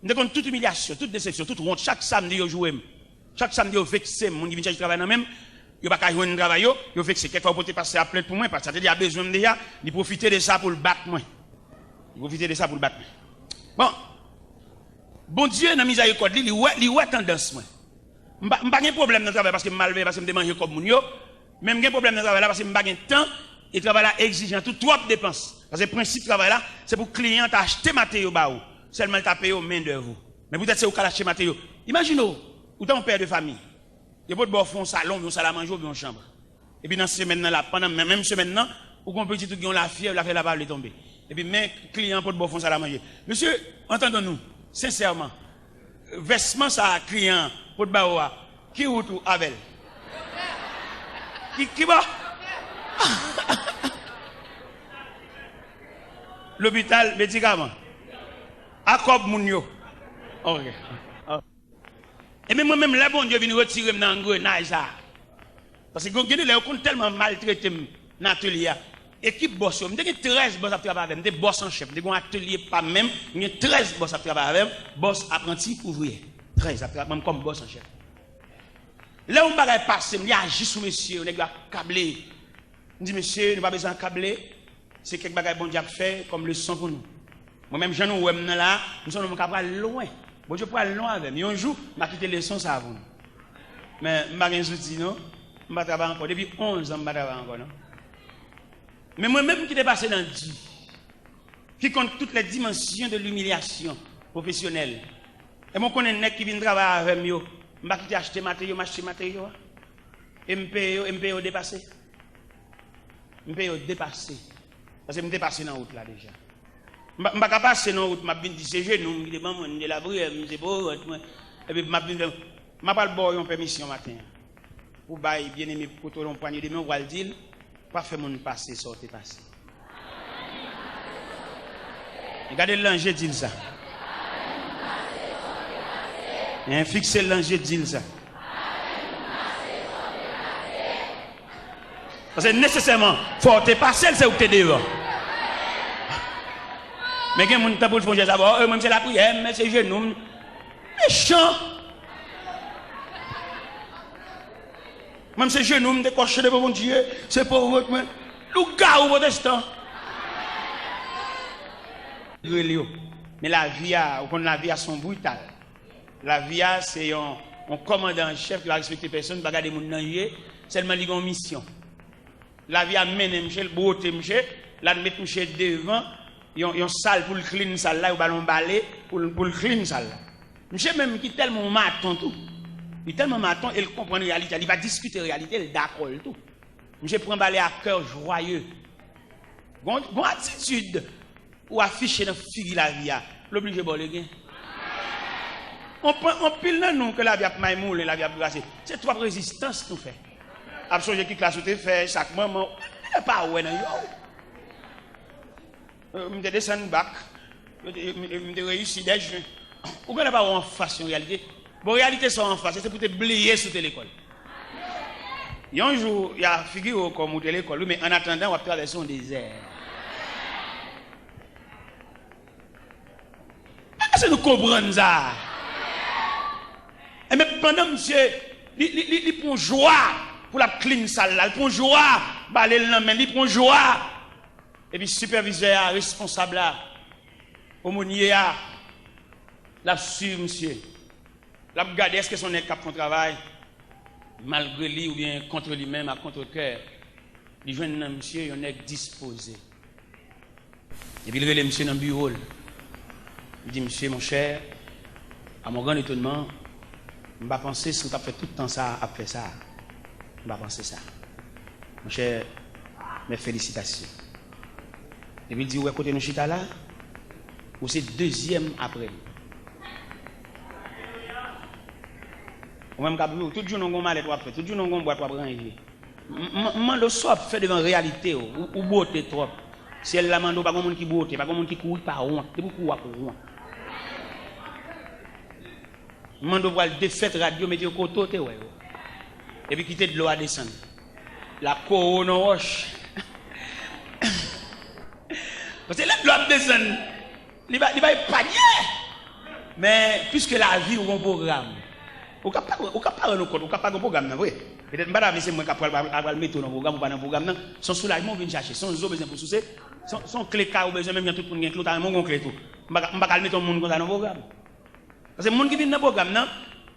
M te konn tout imilyasyon, tout desepsyon, tout wont. Chak samdi, yo joure m. Chak samdi, yo vekse m. Moun ki vin chèche travay nan men m, yo pa ka jwenn travay yo, yo vekse. Kèk fwa, yo pote pastè a plent pou mwen, pastè a te di a bezwen m deja, li pwofite de sa pou l bat mwen. Li pwofite de sa pou l bat mwen. Bon, Bondye, nan mizèrikòd li, li wè, li wè tandans mwen. M pa, m pa gen pwoblèm nan travay paske m malveyan, paske m te manje kòb moun yo. Men m gen pwoblèm nan travay la paske m pa gen tan e travay la egzijan tou, twòp depans. Paske prensip travay la, se pou kliyan ta achte mateyo ba ou. Sèlman l ta peye w mendèv ou. Men poutèt se ou k al achte mateyo. Imajine w, ou ta yon pè de fami. Yo pot ba w fè yon salon, yon salamanje oubyen yon chanm. Epi nan semèn nan la, pandan men-, menm semèn nan, ou gen yon pitit ou gen yon lafyèv, lafyèv la pa vle tonbe. Epi men kliyan an pot ba w fè yon salamanje. Mesye, entendons-nous, sensèman, vèsman sa a kliyan an pot ba ou a, ki wout ou avè l? Ki, ki bò? Lopital, medikaman. A kòb moun yo. Ok. Ebyen, mwen menm, lè Bondye vin retire m nan angrenaj sa a, paske gen, gen de lè, yo konn tèlman maltrete m nan atelye a. Ekip bòs yo, m te gen trèz bòs ap travay avè m. M te bòs an chèf. M te gen yon atelye pa m menm. M gen trèz bòs ap travay avè m. Bòs, apranti, ouvriyè. Trèz ap travay avè m kòm bòs an chèf. Lè yon bagay pase m, li aji sou mesye yo, nèg yo akable. M di, "Mesye, nou pa bezwen akable. Se kèk bagay Bondye ap fè kòm leson pou nou." Mwen menm, jan nou wè m nan la a, m se yon nonm k ap pral lwen. Bondye pral lwen avè m. Yon jou, m a kite leson sa a pou nou. Men m pa gen zouti non. M pa travay ankò. Depi onz an, m pa travay ankò non. Men mwen menm ki te pase nan di, qui compte toutes les dimensions de l'humiliation, Pwofesyonèl. E mwen konnen nèg ki vin travay avè m yo, m pa kite achte materyo, m achte materyo a. E m peye yo, e m peye yo depase. M peye yo depase. Paske m te pase nan wout la deja. M pa, m pa ka pase nan wout, m ap vin di se jenou m ki te ban mwen, m te lapriyè, m se pwowòt mwen. Epi m ap vin fè, m ap al ba w yon pèmisyon maten an. Pou bay byeneme kote w nan pwanye de men w, w al di l, pa fè moun pase sa w te pase. E gade l nan je, di l sa. Hein, fikse l nan je, di l sa. Paske nesesèman, fò w te pase l, se ou k te devan. Men gen moun ki tanpou l fè yon jès avè w, e mwen, m se lapriyè, m se jenou m. Mechan! Mwen, m se jenou m te kòche devan Bondye, se pwowòt mwen. Lougawou pwotestan. Rele yo. Men lavi a, ou konn lavi a se yon brital. Lavi a se yon, yon kòmandan an chèf ki pa respekte pèsonn, pa gade moun nan je, sèlman li gen yon misyon. Lavi a mennen mche, l bwote mche, l al met mche devan yon, yon sal pou l clean sal la, yo ba l yon bale pou l, pou l clean sal la. Mche menm ki tèlman yon maton tou. Li tèlman maton e l konprann reyalite a, li pa diskite reyalite, l dakò l tou. Mche pran bale a kè jwaye. Gon, gon atitid ou afiche nan figi lavi a, l oblije ba w legen. Anpil nan nou ke lavi ap maymoulen, lavi ap brase, se twòp rezistans nou fè. Ap sonje ki klas ou te fè, sa k manman w, nèg pa wè nan je w. Euh, m te desann bak, m te, m te reyisi dèj. Ou genlè pa wè anfas yon reyalite. Bon, reyalite sa w anfas, se pou te bliye si w te lekòl. Yon jou, y a figire w kòm ou te lekòl, wi, men annatandan, w ap travèse yon dezè. Èske nou konprann sa? Enben, pandan misye, li, li, li, li pran jwa pou l ap clean sal la, li pran jwa bale l nan men, li pran jwa. Epi sipèvizè a, responsab la, omonye a, l ap swiv misye. L ap gade èske se yon nèg k ap fè yon travay malgre li oubyen kont li menm, a kont kè. Li jwenn nan misye yon nèg dispoze. Epi l rele misye nan biwo l. Li di, "Misye, monchè, à mon grand étonnement, m pa panse si w t ap fè tout tan sa a ap fè sa a. M pa panse sa. Monchè, mes félicitations." Epi l di, "Ou wè kote nou chita la? Ou se dezyèm apre m. Ou menm k ap viv, tout jounen w gon malèt w ap fè, tout jounen w gon bwat w ap ranje. M, m, m mande w sa w ap fè devan reyalite w, ou, ou bwote twòp. Syèl la mande w, pa gon moun ki bwote, pa gon moun ki kouri pa wont, depi w kouri w ap wont. M mande w pral defèt rad yo, mete yo kote w te wè yo. Epi kite dlo a desann. L ap kore w nan wòch." Paske lè dlo ap desann, li pa, li pa epanye. Men, piske lavi w gon pwogram, ou ka pa, ou ka pa rann ou kont, ou ka pa gon pwogram nan vre. Petèt m pa ta vle se mwen k ap pral, pral, pral mete w nan pwogram, ou pa nan pwogram nan. Se yon soulajman w vin chache, se yon zo w bezwen pou souse, se yon, se yon kle kay ou bezwen, menm jan tout moun gen kle, ou ta renmen w gon kle tou. M pa ka, m pa ka al mete yon moun konsa nan pwogram. Paske moun ki vin nan pwogram nan,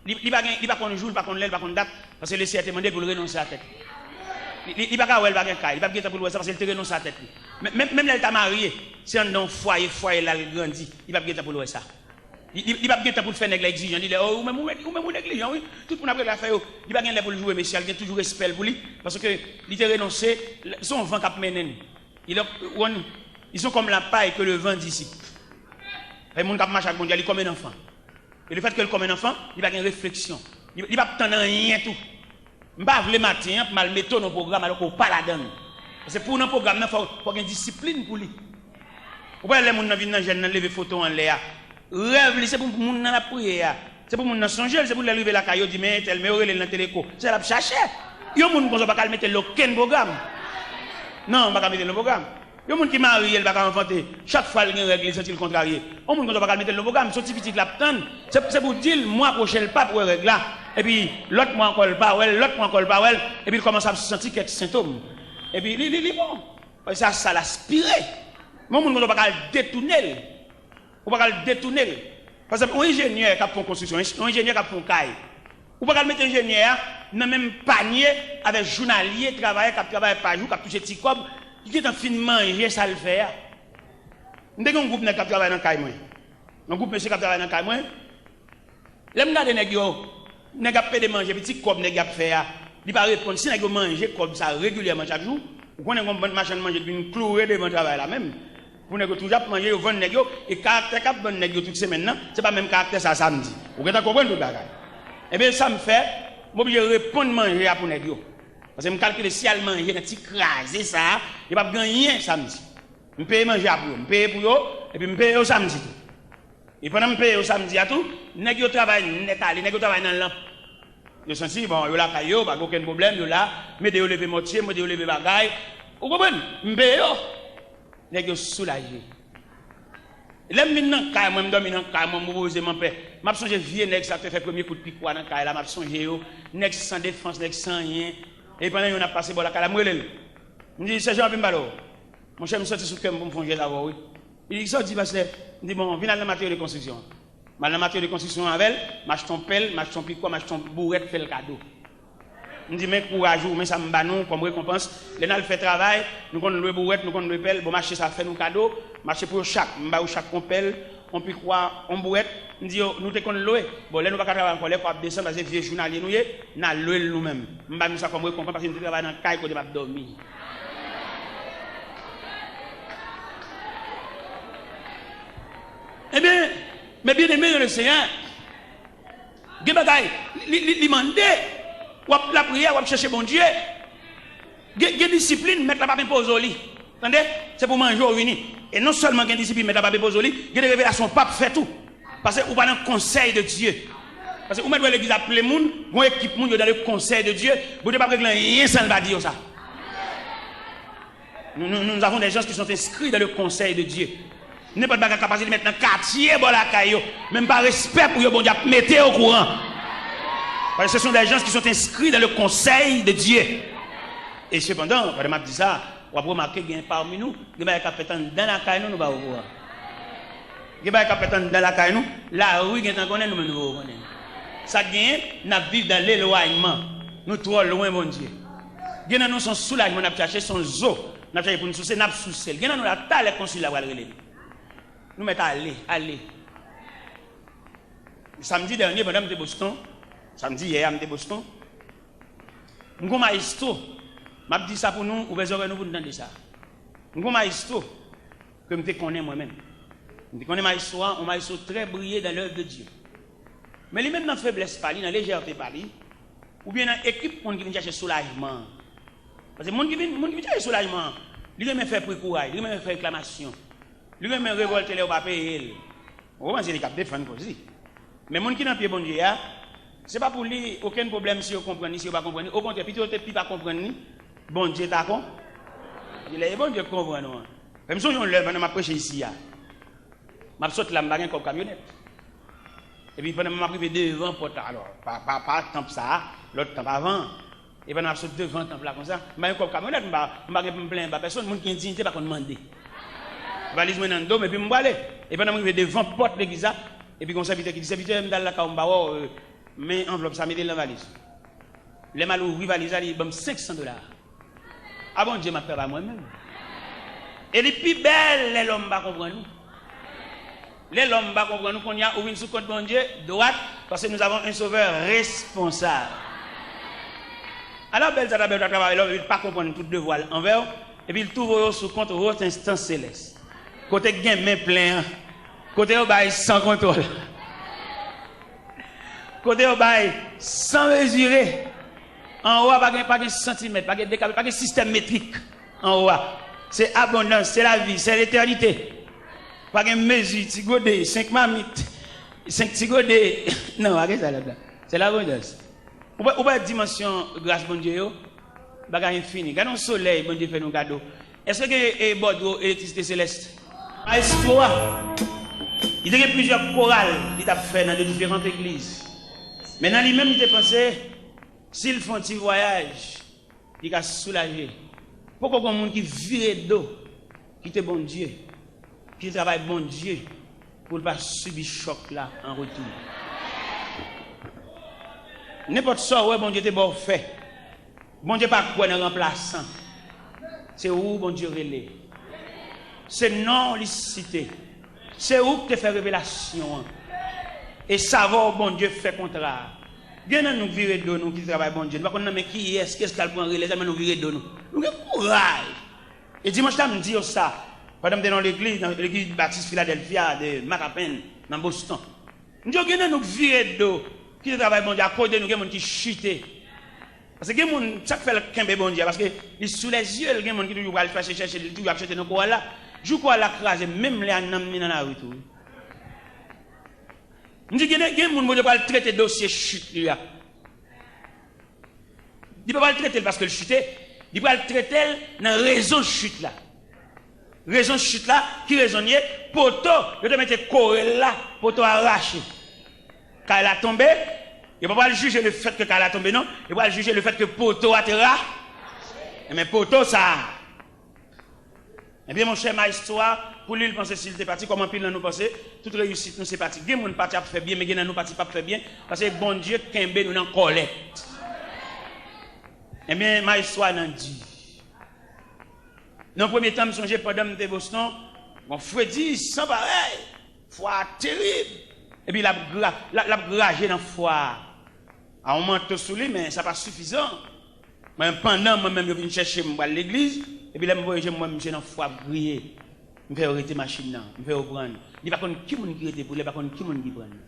li, li pa gen, li pa konn jou, li pa konn lè, li pa konn dat, paske le Seyè te mande l pou l renonse a tèt li. Li, li, li pa ka wè l pa gen kay, li p ap gen tan pou l wè sa, paske l te renonse a tèt li. Men, men, menm lè l ta marye, se anndan yon fwaye, fwaye la l grandi, li p ap gen tan pou l wè sa. Li, li, li p ap gen tan pou l fè nèg la egzijan, li di, "Oh, ou menm, ou, ou menm, ou neglijan, wi. Tout moun ap regle afè yo." Li pa gen lè pou l joure mesye a, li gen toujou respè l pou li, paske li te renonse, se yon van k ap mennen l. Il est, ils sont comme la paille que le vent dissipe. Fè moun k ap mache ak Bondye a, li kòm yon anfan. E le fèt ke l kòm yon anfan, li pa gen refleksyon. Li, li p ap tann anyen tou. M pa vle maten an pou m al mete w nan pwogram alò ke w pa ladan l. Paske pou w nan pwogram nan, fò, fò gen disiplin pou li. Ou pa wè lè moun nan vin nan jèn nan, leve foto anlè a. Rèv li, se pou moun nan l ap priye a. Se pou moun nan sonje l, se pou lè l rive lakay yo di, "Men entèl, men yo rele l nan teleko." Se l ap chache. Yon moun konsa w pa ka al mete l nan okenn pwogram. Non, m pa ka mete l nan pwogram. Yon moun ki marye, l pa ka anfante. Chak fwa l gen règ, li santi l kontrarye. Yon moun konsa w pa ka al mete l nan pwogram. Se yon ti pitit l ap tann. Se, se pou di l, mwa pwochen l p ap wè règ la. Epi lòt mwa ankò l pa wè l, lòt mwa ankò l pa wè l. Epi l kòmanse ap santi kèk sentòm. Epi li, li, li bon. Paske se a sa l aspire. Men yon moun konsa w pa ka al detounen l. Ou pa ka al detounen l. Pa egzanp, yon enjenyè k ap fè yon konstriksyon, yon enjenyè k ap fè yon kay. Ou pa ka al mete enjenyè a nan menm panye avèk jounalye, travayè k ap travay pa jou, k ap touche ti kòb, ki gentan fin manje sa l fè a. M te gen yon gwoup nèg k ap travay nan kay mwen. Yon gwoup mesye k ap travay nan kay mwen. Lè m gade nèg yo, nèg ap pede manje, epi ti kòb nèg y ap fè a, li pa reponn. Si nèg yo manje kòb sa regilyèman chak jou, ou konnen gon bann machann manje ki vin kloure devan travay la menm. Pou nèg yo toujou ap manje, yo vann nèg yo, e karaktè k ap vann nèg yo tout semèn nan, se pa menm karaktè sa samdi. Ou gentan konprann tout bagay. Ebyen, sa m fè, m oblije reponn manje a pou nèg yo. Paske m kalkile si y al manje nan ti kraze sa a, yo p ap gen anyen samdi. M peye manje a pou yo, m peye pou yo, epi m peye yo samdi tou. E pandan m peye yo samdi a tou, nèg yo travay nèt ale, nèg yo travay nan lanp. Yo santi, bon, yo lakay yo, pa gen okenn pwoblèm, yo la, m ede yo leve mòtye, m ede yo leve bagay. Ou konprann? M peye yo. Nèg yo soulaje. Lè m vin nan kay mwen, m dòmi nan kay mwen, m repoze m anpè. M ap sonje vye nèg sa k te fè premye kout pikwa nan kay la, m ap sonje yo. Nèg san defans, nèg san anyen. E pandan youn ap pase bò lakay la, m rele l. M di, Sèjan, anpil m pale w. Monchè, m sòti sou kè m pou m fè yon jès avè w, wi. Li di, "Kisa w di, pastè?" M di, "Bon, vin al nan materyo de konstriksyon an." M al nan materyo de konstriksyon an avè l, m achte yon pèl, m achte yon pikwa, m achte yon bourèt, fè l kado. M di, "Men kouraj ou, men sa m ba nou kòm rekonpans. Lè n al fè travay, nou konn lwe bourèt, nou konn lwe pèl, bon, m achte sa, fè nou kado." M achte pou yo chak, m ba yo chak yon pèl, yon pikwa, yon bourèt. M di yo, "Nou te konn lwe. Bon, lè nou pa ka travay ankò, lè kò ap desann, paske vye jounalye nou ye, n a lwe l nou menm." M ba nou sa kòm rekonpans, paske nou te travay nan kay kote m ap dòmi. Ebyen, mes bien-aimés dans le Seigneur, gen bagay, li, li, li mande, w ap lapriyè, w ap chèche Bondye. Gen, gen disiplin, mèt la p ap enpoze w li. Tande? Se pou manje w vini. E non sèlman gen disiplin, mèt la p ap enpoze w li, gen de revelasyon w p ap fè tou. Paske ou pa nan konsèy de Dye. Paske ou mèt wè legliz ap ple moun, gon ekip moun yo dans le conseil de Dieu, Bondye p ap regle anyen san l pa di yo sa. Nous, nous, nous avons des gens qui sont inscrits dans le conseil de Dieu. Nenpòt bagay k ap pase, li mèt nan katye bò lakay yo. Menm pa respè pou yo, Bondye ap mete yo okouran. Parce que ce sont des gens qui sont inscrits dans le conseil de Dieu. E sepandan, pandan m ap di sa, w ap remake gen pami nou, gen bagay k ap fèt anndan lakay nou, nou pa okouran. Gen bagay k ap fèt anndan lakay nou, lari gentan konnen, nou menm nou poko konnen. Sa k genyen, n ap viv dans l'éloignement. Nou twò lwen Bondye. Gen nan nou se yon soulajman n ap chache, se yon zo n ap chache pou n souse, n ap souse l. Gen nan nou la, talè konsil la pral rele nou. Nou mèt ale, ale. Samdi dènye, pandan m te Boston, samdi yè a, m te Boston, m gon mayestwo, m ap di sa pou nou, ouvè zòrèy nou pou n tande sa. M gon mayestwo ke m te konnen mwen menm. M te konnen mayestwo a, yon mayestwo trè briye dans l'œuvre de Dieu. Men li menm nan feblès pa li, nan lejète pa li, oubyen nan ekip moun ki vin chache soulajman an. Paske moun ki vin, moun ki vin chache soulajman an, li renmen fè pri kouray, li renmen fè reklamasyon, li renmen revòlte lè yo pa peye l. Ou konprann, se li k ap defann koz li. Men moun ki nan pye Bondye a, se pa pou li okenn pwoblèm si yo konprann li, si yo pa konprann li. Okontrè, pito yo te pi pa konprann li, Bondye ta kon. Lè e Bondye k konprann ou an. Men m sonje yon lè pandan m ap preche isi a. M ap sot la, m pa gen kòb kamyonèt. Epi pandan m ap rive devan pòt la, alò, pa, pa, pa tanp sa a, lòt tanp avan an. E pandan m ap sot devan tanp la konsa, m pa gen kòb kamyonèt, m pa, m pa gen pou m plenyen ba pèsonn, moun ki gen diyite pa konn mande. Valiz mwen nan do m, epi m prale. E pandan m rive devan pòt legliz la, epi gon sèvitè ki di, "Sèvitè, m t al lakay ou, m pa wè w, euh, men anvlòp sa, mete l nan valiz." Lè m al ouvri valiz la, li ban m senk san dola. A Bondye m ap fè ba mwen menm. E li pi bèl lè lòm pa konprann ou. Lè lòm pa konprann ou, kounye a ou vin sou kont Bondye, dwat, paske nous avons un Sauveur responsable. Ala bèl sa ta bèl ta travay lòm, epi l pa konprann tout devwa l anvè w, epi l tou voye w sou kont wòt enstans selès. Kote k gen men plen an, kote yo bay san kontwòl. Kote yo bay san mezire. Anwo a pa gen, pa gen santimèt, pa gen dekape, pa gen sistèm metrik anwo a. Se abondans, se lavi, se letènite. Pa gen mezi, ti gode, senk mamit, senk ti gode. Non, pa gen sa la. Se labondans. Ou pa, ou pa dimansyon gras Bondye yo, bagay enfini. Gade yon solèy Bondye fè nou kado. Èske gen, e, bòdwo elektrisite selès? Maestro a, li te gen plizyè koral li t ap fè nan de diferan legliz. Men nan li menm, li te panse, si l fè yon ti vwayaj, li ka soulaje. Poko gon moun ki vire do, kite Bondye, kite travay Bondye, pou l pa sibi chòk la an retou. Nenpòt sa w wè Bondye te ba w fè, Bondye pa kwè nan ranplasan. Se ou Bondye rele. Se non w li site. Se ou ki te fè revelasyon an. E s avè w Bondye fè kontra a. Gen nan nou k vire do nou, kite travay Bondye. Nou pa konn nan men kiyès, kiyès k al pran relè, tèlman nou vire do nou. Nou gen kouraj. E dimanch la, m di yo sa. Pandan m te nan yon legliz, nan legliz batis Filadèlfya de Mattapan, nan Boston. M di yo, gen nan nou k vire do, kite travay Bondye, akoz de nou, gen moun ki chite. Paske gen moun, sa k fè l kenbe Bondye a, paske li sou lèzye l, gen moun ki toujou pral chèche, chèche, li toujou ap chante nan koral la. Jou koral la kraze, menm lè a nanm li nan lari tou, wi. M di, gen, gen moun Bondye pral trete dosye chit li a. Li pa pral trete l paske l chite, li pral trete l nan rezon chit la. Rezon chit la, ki rezon l ye? Poto, yo te mete kore l la, poto a rache. Kay la tonbe, yo pa pral jije le fèt ke kay la tonbe, non. Yo pral jije le fèt ke poto a te ra. Enben, poto sa a. Ebyen, monchè, maestro a, pou li, l panse si l te pati, kòm anpil nan nou panse, tout reyisit nou se pati. Gen moun pati ap fè byen, men gen nan nou pati p ap fè byen, paske Bondye kenbe nou nan kòlèt. Ebyen, maestro a nan di. Nan premye tan, m sonje pandan m te Boston, gon fredi san parèy, fwa a terib. Epi l ap gra-, l ap, l ap graje nan fwa a. A yon manto sou li, men sa pa sifizan. Mwen, pandan mwen menm yo vin chèche m, m pral legliz, epi lè m voye je m, m wè misye nan fwa ap griye. M fè yo rete machin nan, m fè yo pran l. Li pa konn ki moun ki rete pou li, li pa konn ki moun ki pran l.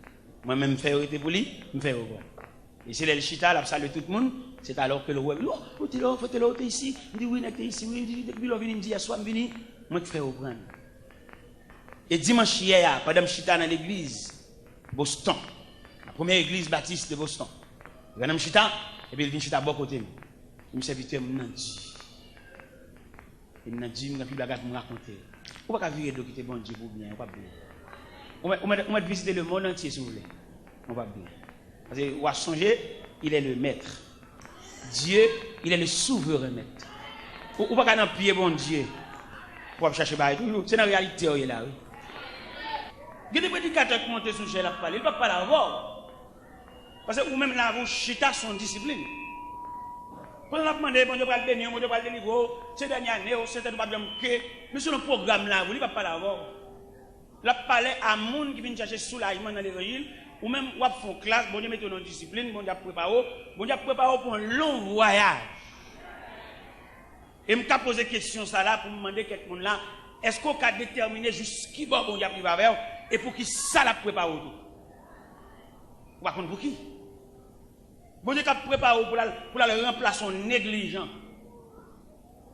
Mwen menm, m fè yo rete pou li, m fè yo pran l. E se lè l chita, l ap salye tout moun, se talè ke l wè m. Li, "Oh, Otelo, Otelo, ou te isi?" M di, "Wi, nèg te isi, wi." Li di, "Depi lè w vini?" M di, "Yèswa m vini, mwen k fè yo pran l." E dimanch yè a, pandan m chita nan legliz Boston, la premyè egliz batis de Boston, grann nan m chita, epi l vin chita bò kote m. Li di m, "Sèvitè, m nan di." E m nan di, "M gen anpil bagay pou m rakonte." Ou pa ka vire do kite Bondye pou byen, ou p ap byen. Ou mèt, ou mèt, ou mèt vizite le monde entier si w vle. Ou p ap byen. Paske w a sonje, il est le maître. Dieu, il est le souverain maître. Ou, ou pa ka nan pye Bondye pou w ap chache bagay toujou. Se nan reyalite w ye la, wi. Gen de predikatè k monte sou chè, l ap pale, li p ap pale avè w. Paske ou menm lavi w chita se yon disiplin. Pandan l ap mande, Bondye pral beni w, Bondye pral delivre w, se dènye ane w, se tèt ou p ap janm ke, men selon pwogram lavi w, li p ap pale avè w. L ap pale a moun ki vin chache soulajman nan levanjil. Ou menm, w ap fè yon klas, Bondye mete w nan yon disiplin, Bondye ap prepare w, Bondye ap prepare w pou yon long vwayaj. E m ka poze kesyon sa la pou m mande kèk moun la, èske w ka detèmine jis ki bò Bondye ap rive avè w e pou ki sa l ap prepare w tou? Ou pa konn pou ki. Bondye k ap prepare w pou l al, pou l al ranplase yon neglijan.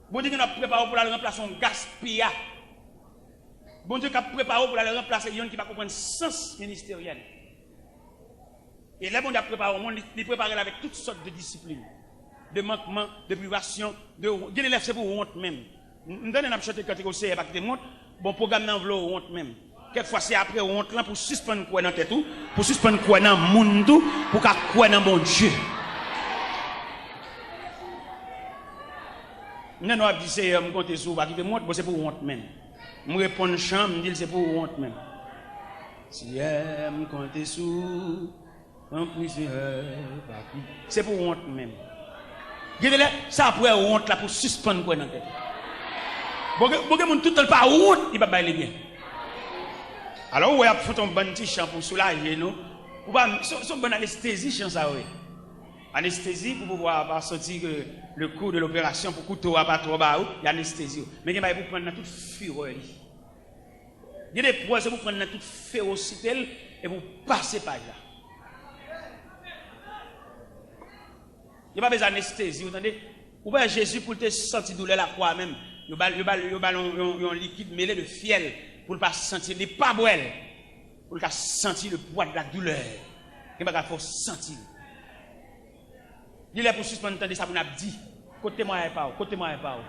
Bondye gen ap prepare w pou l al ranplase yon gaspiya. Bondye k ap prepare w pou l al ranplase youn ki pa konprann sans ministeryèl. E lè Bondye ap prepare yon moun, li, li prepare l avèk tout sòt de disiplin, de mankman, de privasyon, de, gen de lè se pou wont menm. M, m tande n ap chante kantik, "O Seyè, pa kite m wont." Bon, pwogram nan vle w wont menm. Kèk fwa, se apre wont lan pou w sispann kwè nan tèt ou, pou w sispann kwè nan moun tou, pou w ka kwè nan Bondye. M tande w ap di, "Seyè, m konte sou ou, pa kite m wont." Bon, se pou wont menm. M reponn chan, m di l, "Se pou wont menm." Seyè, m konte sou ou. Anplis erè, papi. Se pou wont menm. Gen de lè, se apre wont la pou w sispann kwè nan tèt ou. Bon, gen, bon, gen moun tout tan l pa wont, li p ap bay li byen. Alò, ou wè, y ap fè yon bann ti chan pou soulaje nou. Ou pa, se, se yon bann anestezi chan sa yo ye. Anestezi pou pouvwa pa santi ke le kou de loperasion, pou kouto a pa twò ba ou, y anestezi ou. Men gen bagay pou pran nan tout firè li. Gen de pwèl se pou pran nan tout fewosite l epi w pase paj la. Yo pa bezwen anestezi, ou tande? Ou wè Jezi pou l te santi doulè lakwa a menm, yo ba l, yo ba l, yo ba l yon, yon, yon likid mele de fyèl pou l pa santi l, li pa bwè l, pou l ka santi le pwa de la doulè. Gen bagay fò w santi l. Li lè pou w sispann tande sa moun ap di. Kot temwayaj pa w? Kot temwayaj pa w?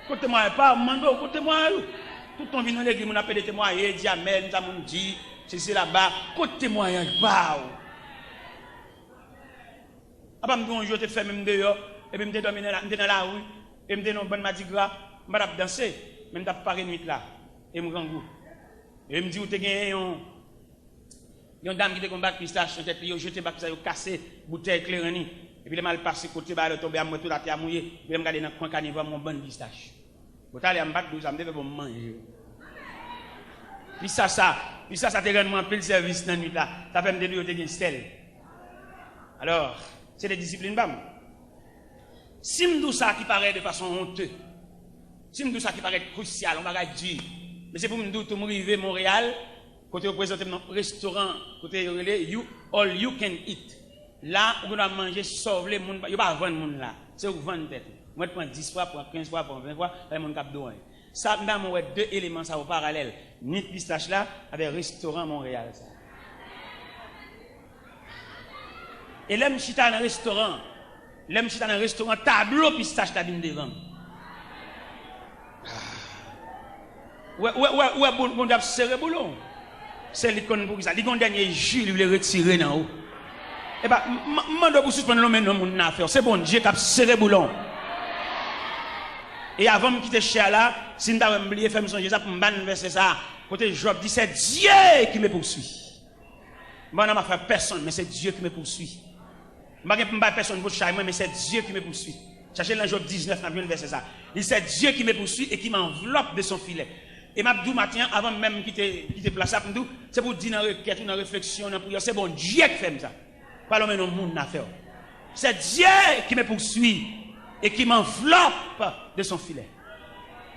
Kot temwayaj pa w? M mande w, kot temwayaj ou? Tout tan w vin nan legliz, moun ap plede temwaye, di amèn, sa moun di, sesi, sela, ba, kot temwayaj pa w? Apa m gen yon jou yo te fèmen m deyò, epi m te dòmi nan la, m te nan lari, e m te nan yon bann madigra, m pa t ap danse, men m t ap pare nwit la, e m grangou. E m di, ou te genyen yon, yon dam ki te gon bak pistach nan tèt li, yo jete bak pistach, yo kase boutèy kleren li. Epi lè m al pase kote bagay la tonbe a, m wè tout atè a mouye. Epi lè m gade nan kwen kanivò a, m wè yon bann pistach. Bon, talè a m pa t di w sa, m te vle pou m manje yo. Pistach sa, pistach sa te rann mwen anpil sèvis nan nwit la. Sa fè m te di w yo te gen sèl. Alò, se te disiplin pa m. Si m di w sa ki parèt de fason onte, si m di w sa ki parèt krisyal, yon bagay di, men se pou m di w tou m rive Monreyal, kote yo prezante m nan restoran, kote yo rele You, All You Can Eat. La, ou gen dwa manje sa w vle, moun, yo pa vann moun la. Se ou k vann tèt ou. Mwen t pran dis fwa, pran kenz fwa, pran ven fwa, pa gen moun k ap di w anyen. Sa, m ta renmen wè de eleman sa yo paralèl, nwit pistach la avèk restoran Monreyal sa. E lè m chita nan restoran, lè m chita nan restoran, tablo pistach la vin devan m. Ou wè, ou wè, ou wè, ou wè Bon- Bondye ap sere boulon. Se li k konn poukisa. Li gon dènye ji li vle retire nan ou. Epa, m- m- m mande w pou sispann lonmen non moun nan afè w. Se Bondye k ap sere boulon. E avan m kite chè a la, si m ta wè m bliye, fè m sonje sa pou m ban vèsè sa a. Kote Jòb di, c'est Dieu qui me poursuit. M pa nan afè pèsonn, men se Dieu qui me poursuit. M pa gen pou m bay pèsonn pou chay mwen, men se Dieu qui me poursuit. Chache l nan Jòb diznèf, n ap jwenn vèsè sa. Li, c'est Dieu qui me poursuit et qui m'enveloppe de son filet. E m ap di w maten an, avan menm m kite, kite plas la, pou m di w, se pou w di nan rekèt ou, nan refleksyon, nan priyè, se Bondye k fè m sa. Pa lonmen non moun nan afè w. C'est Dieu qui me poursuit et qui m'enveloppe de son filet.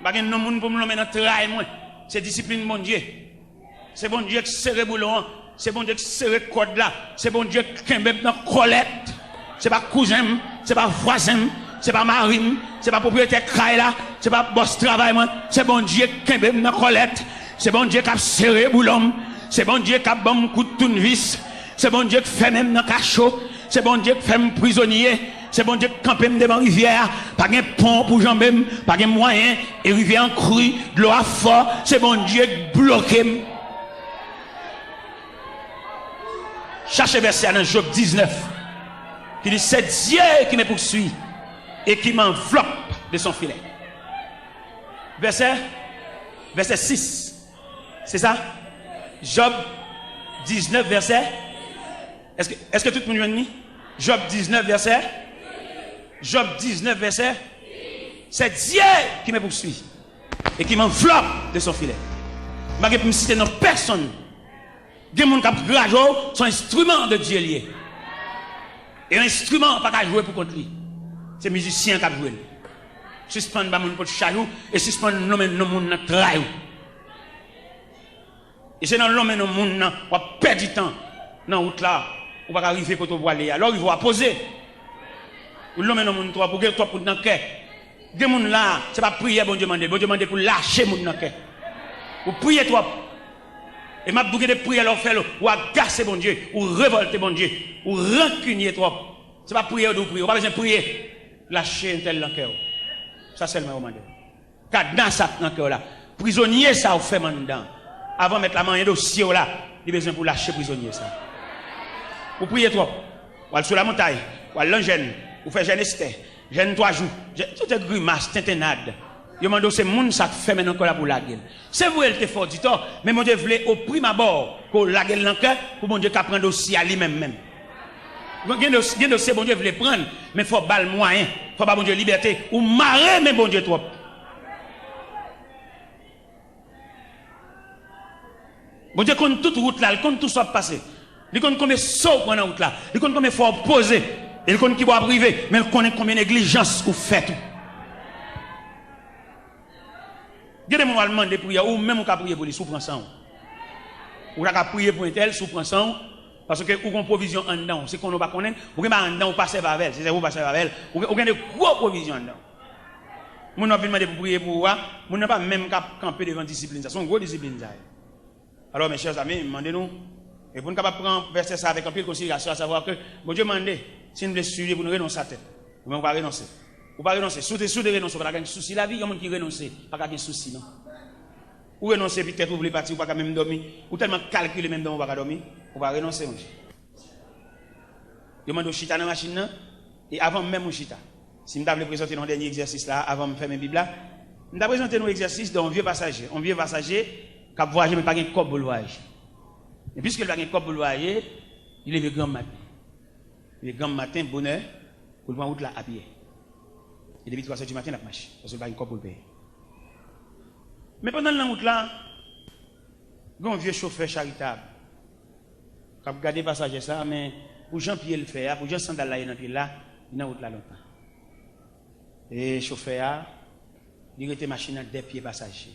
M pa gen non moun pou m lonmen nan tray mwen. Se disiplin Bondye. Se Bondye k sere boulon an. Se Bondye k sere kòd la. Se Bondye k kenbe m nan kòlèt. Se pa kouzen m, se pa vwazen m, se pa mari m, se pa pwopriyetè kay la, se pa bòs travay mwen. Se Bondye k kenbe m nan kòlèt. Se Bondye k ap sere boulon m. Se Bondye k ap ban m kout tounvis. Se Bondye k fèmen m nan kacho. Se Bondye k fè m prizonye. Se Bondye k kanpe m devan rivyè a. Pa gen pon pou janbe m. Pa gen mwayen. E rivyè an kri. Dlo a fò. Se Bondye k bloke m. Chache vèsè a nan Jòb diznèf, ki di, c'est Dieu qui me poursuit et qui m'enveloppe de son filet. Vèsè, vèsè sis. Se sa? Jòb diznèf, vèsè. Èske, èske tout moun jwenn li? Jòb diznèf, vèsè. Jòb diznèf, vèsè. C'est Dieu qui me poursuit et qui m'enveloppe de son filet. M pa gen pou m site non pèsonn. Gen moun k ap graje w, se yon enstriman de Dye l ye. E yon enstriman pa ka jwe pou kont li. Se mizisyen k ap jwe l. Sispann ba moun pot chaj ou e sispann lonmen non moun nan tray ou. E se nan lonmen non moun nan w ap pèdi tan nan wout la, ou pa ka rive kote w pwale a. Lè w rive w a poze. Ou lonmen non moun twòp, ou gen twòp moun nan kè. Gen moun la, se pa priyè Bondye mande l. Bondye mande pou l lache moun nan kè. Ou priye twòp. E m ap di w gen de priyè lè w fè l, ou agase Bondye, ou revòlte Bondye, ou rankinye twòp. Se pa priyè yo di w priye, ou pa bezwen priye. Lache entèl nan kè w. Sa sèlman yo mande w. Kadna sa k nan kè w la. Prizonye sa ou fèmen anndan. Avan mèt la manyen dosye w la, li bezwen pou lache prizonye sa. Ou priye twòp. W al sou lamontay, w al nan jèn, ou fè jèn Estè, jèn twa jou, jèn, tout se grimas, tentennad. Yo mande w se moun sa k fèmen nan kè w la pou w lage l. Se vre l te fè w di tò, men Bondye vle oprime abò ke w lage l nan kè pou Bondye ka pran dosye a li menm menm. Gen dos- gen dosye Bondye vle pran, men fò w ba l mwayen, fò w ba Bondye libète. Ou mare men Bondye twòp. Bondye konn tout wout la, li konn tout sa w ap pase. Li konn konbyen so w pran nan wout la, li konn konbyen fwa w poze, e li konn kibò w ap rive, men l konnen konbyen neglijans ou fè tou. Gen de moun w al mande priyè, ou menm ou ka priye pou li si w pran san w. Ou ta ka priye pou entèl si w pran san w, paske ou gon pwovizyon anndan w. Se konnen w pa konnen, ou gen bagay anndan w pa sèvi avè l, se sèvi w pa sèvi avè l. Ou gen, ou gen de gwo pwovizyon anndan w. Moun w ap vin mande pou priye pou ou a, moun nan pa menm k ap kanpe devan disiplin sa. Se yon gwo disiplin sa ye. Alò, mes chers amis, m mande nou, e pou n kapab pran vèsè sa avèk anpil konsiderasyon, a savwa ke Bondye mande, si n vle swiv li, pou n renonse a tèt. Ou menm ou pa renonse. Ou pa renonse. Si w te, si w te renonse, ou pa ta gen sousi lavi. Yon moun ki renonse, pa ka gen sousi, non. Ou renonse, epi tèt ou vle pati, ou pa ka menm dòmi. Ou tèlman kalkile, menm dòmi, ou pa ka dòmi. Ou pa renonse, monchè. Yo mande w chita nan machin nan, e avan menm ou chita, si m ta vle prezante nou yon dènye egzèsis la, avan m fèmen Bib la, m ta prezante nou egzèsis de yon vye pasaje, yon vye pasaje k ap vwayaje, men pa gen kòb pou l vwayaje. Men piske l pa gen kòb pou l vwayaje, li leve granm maten. Li leve granm maten, bonè, pou l pran wout la apye. E depi twa zè di maten, l ap mache, paske l pa gen kòb pou l peye. Men pandan l nan wout la, Gen yon vye chofè charitab k ap gade pasaje sa a, men pou jan pye l fè a, pou jan sandal la ye nan pye l la, li nan wout la lontan. E chofè a, li rete machin nan dèyè pye pasaje.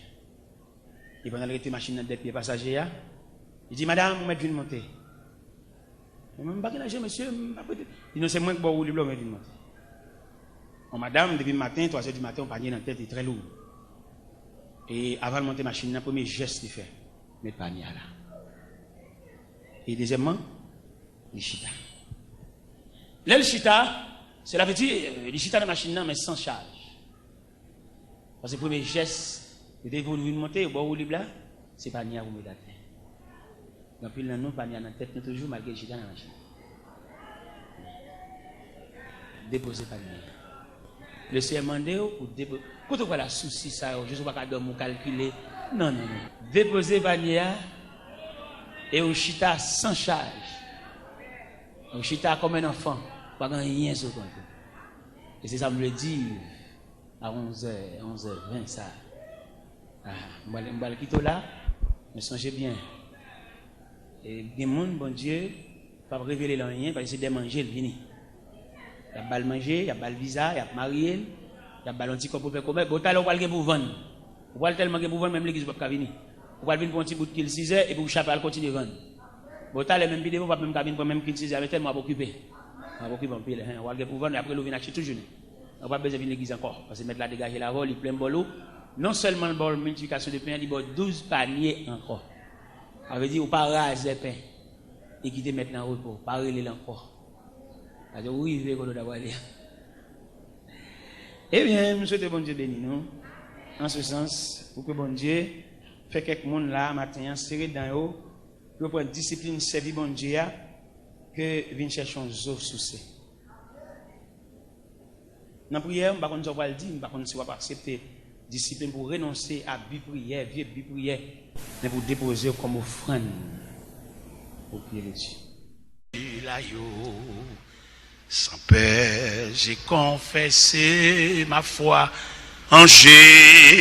E pandan l rete machin nan dèyè pye pasaje a, li di, "Madanm, ou mèt vin monte." "Men mwen m pa gen lajan, mesye, m pa prete." Li, "Non, se mwen k ba w woulib la, ou mèt vin monte." Yon madanm, depi maten, twa zè di maten, yon panye nan tèt, li trè lou. E avan l monte machin nan, premye jès li fè, met panye a la. E dezyèmman, li chita. Lè l chita, sela vle di, li chita nan machin nan, men san chaj. Paske premye jès, yo te di w vin monte, yo ba w woulib la, se panye a pou w met atè. Gen anpil nan nou, panye a nan tèt nou toujou, malgre l chita nan machin. Depoze panye a. Lesyè mande w pou depoze. Kote w pral ak sousi sa yo, jis ou pa ka dòmi, ou kalkile. Non, non, non. Depoze panye a, e ou chita san chaj. Ou chita kòm yon anfan, pa gen anyen sou kont ou. E se sa m vle di a onzè, onzè ven sa. Ah, m pral, m pral kite w la, men sonje byen. E gen moun, Bondye p ap revele l anyen, paske se dè manje l vini. Y ap ba l manje, y ap ba l viza, y ap marye l, y ap ba l yon ti kòb pou fè komès. Bon, talè ou pral gen pou vann. Ou pral tèlman gen pou vann, menm legliz ou p ap ka vini. Ou pral vin pou yon ti bout kil sizè, epi ou chape al kontinye vann. Bon, talè menm pi devan, ou p ap menm ka vin pran menm kil sizè a, men tèlman w ap okipe. W ap okipe anpil, hen. Ou pral gen pou vann, apre l ou vin achte tout jounen. Ou p ap bezwen vin legliz ankò, paske mèt la degaje l avè w, li plen bòl ou. Non sèlman l ba w miltiplikasyon de pen an, li ba w douz panye ankò. Sa vle di, ou pa razè pen e kite mèt lan repo, pa rele l ankò. Paske ou rive kote w ta prale a. Ebyen, m swete Bondye beni nou, an se sans, pou ke Bondye fè kèk moun la, maten an, sere dan yo, pou yo pran disiplin sèvi Bondye a, ke vin chèche yon zo souse. Nan priyè, m pa konn sa w pral di, m pa konn si w ap aksepte disiplin pou w renonse a bi priyè, vye bi priyè, men pou w depoze yo kòm ofrann o pye de Dye. La yo, sans peur, j'ai confessé ma foi en Jésus.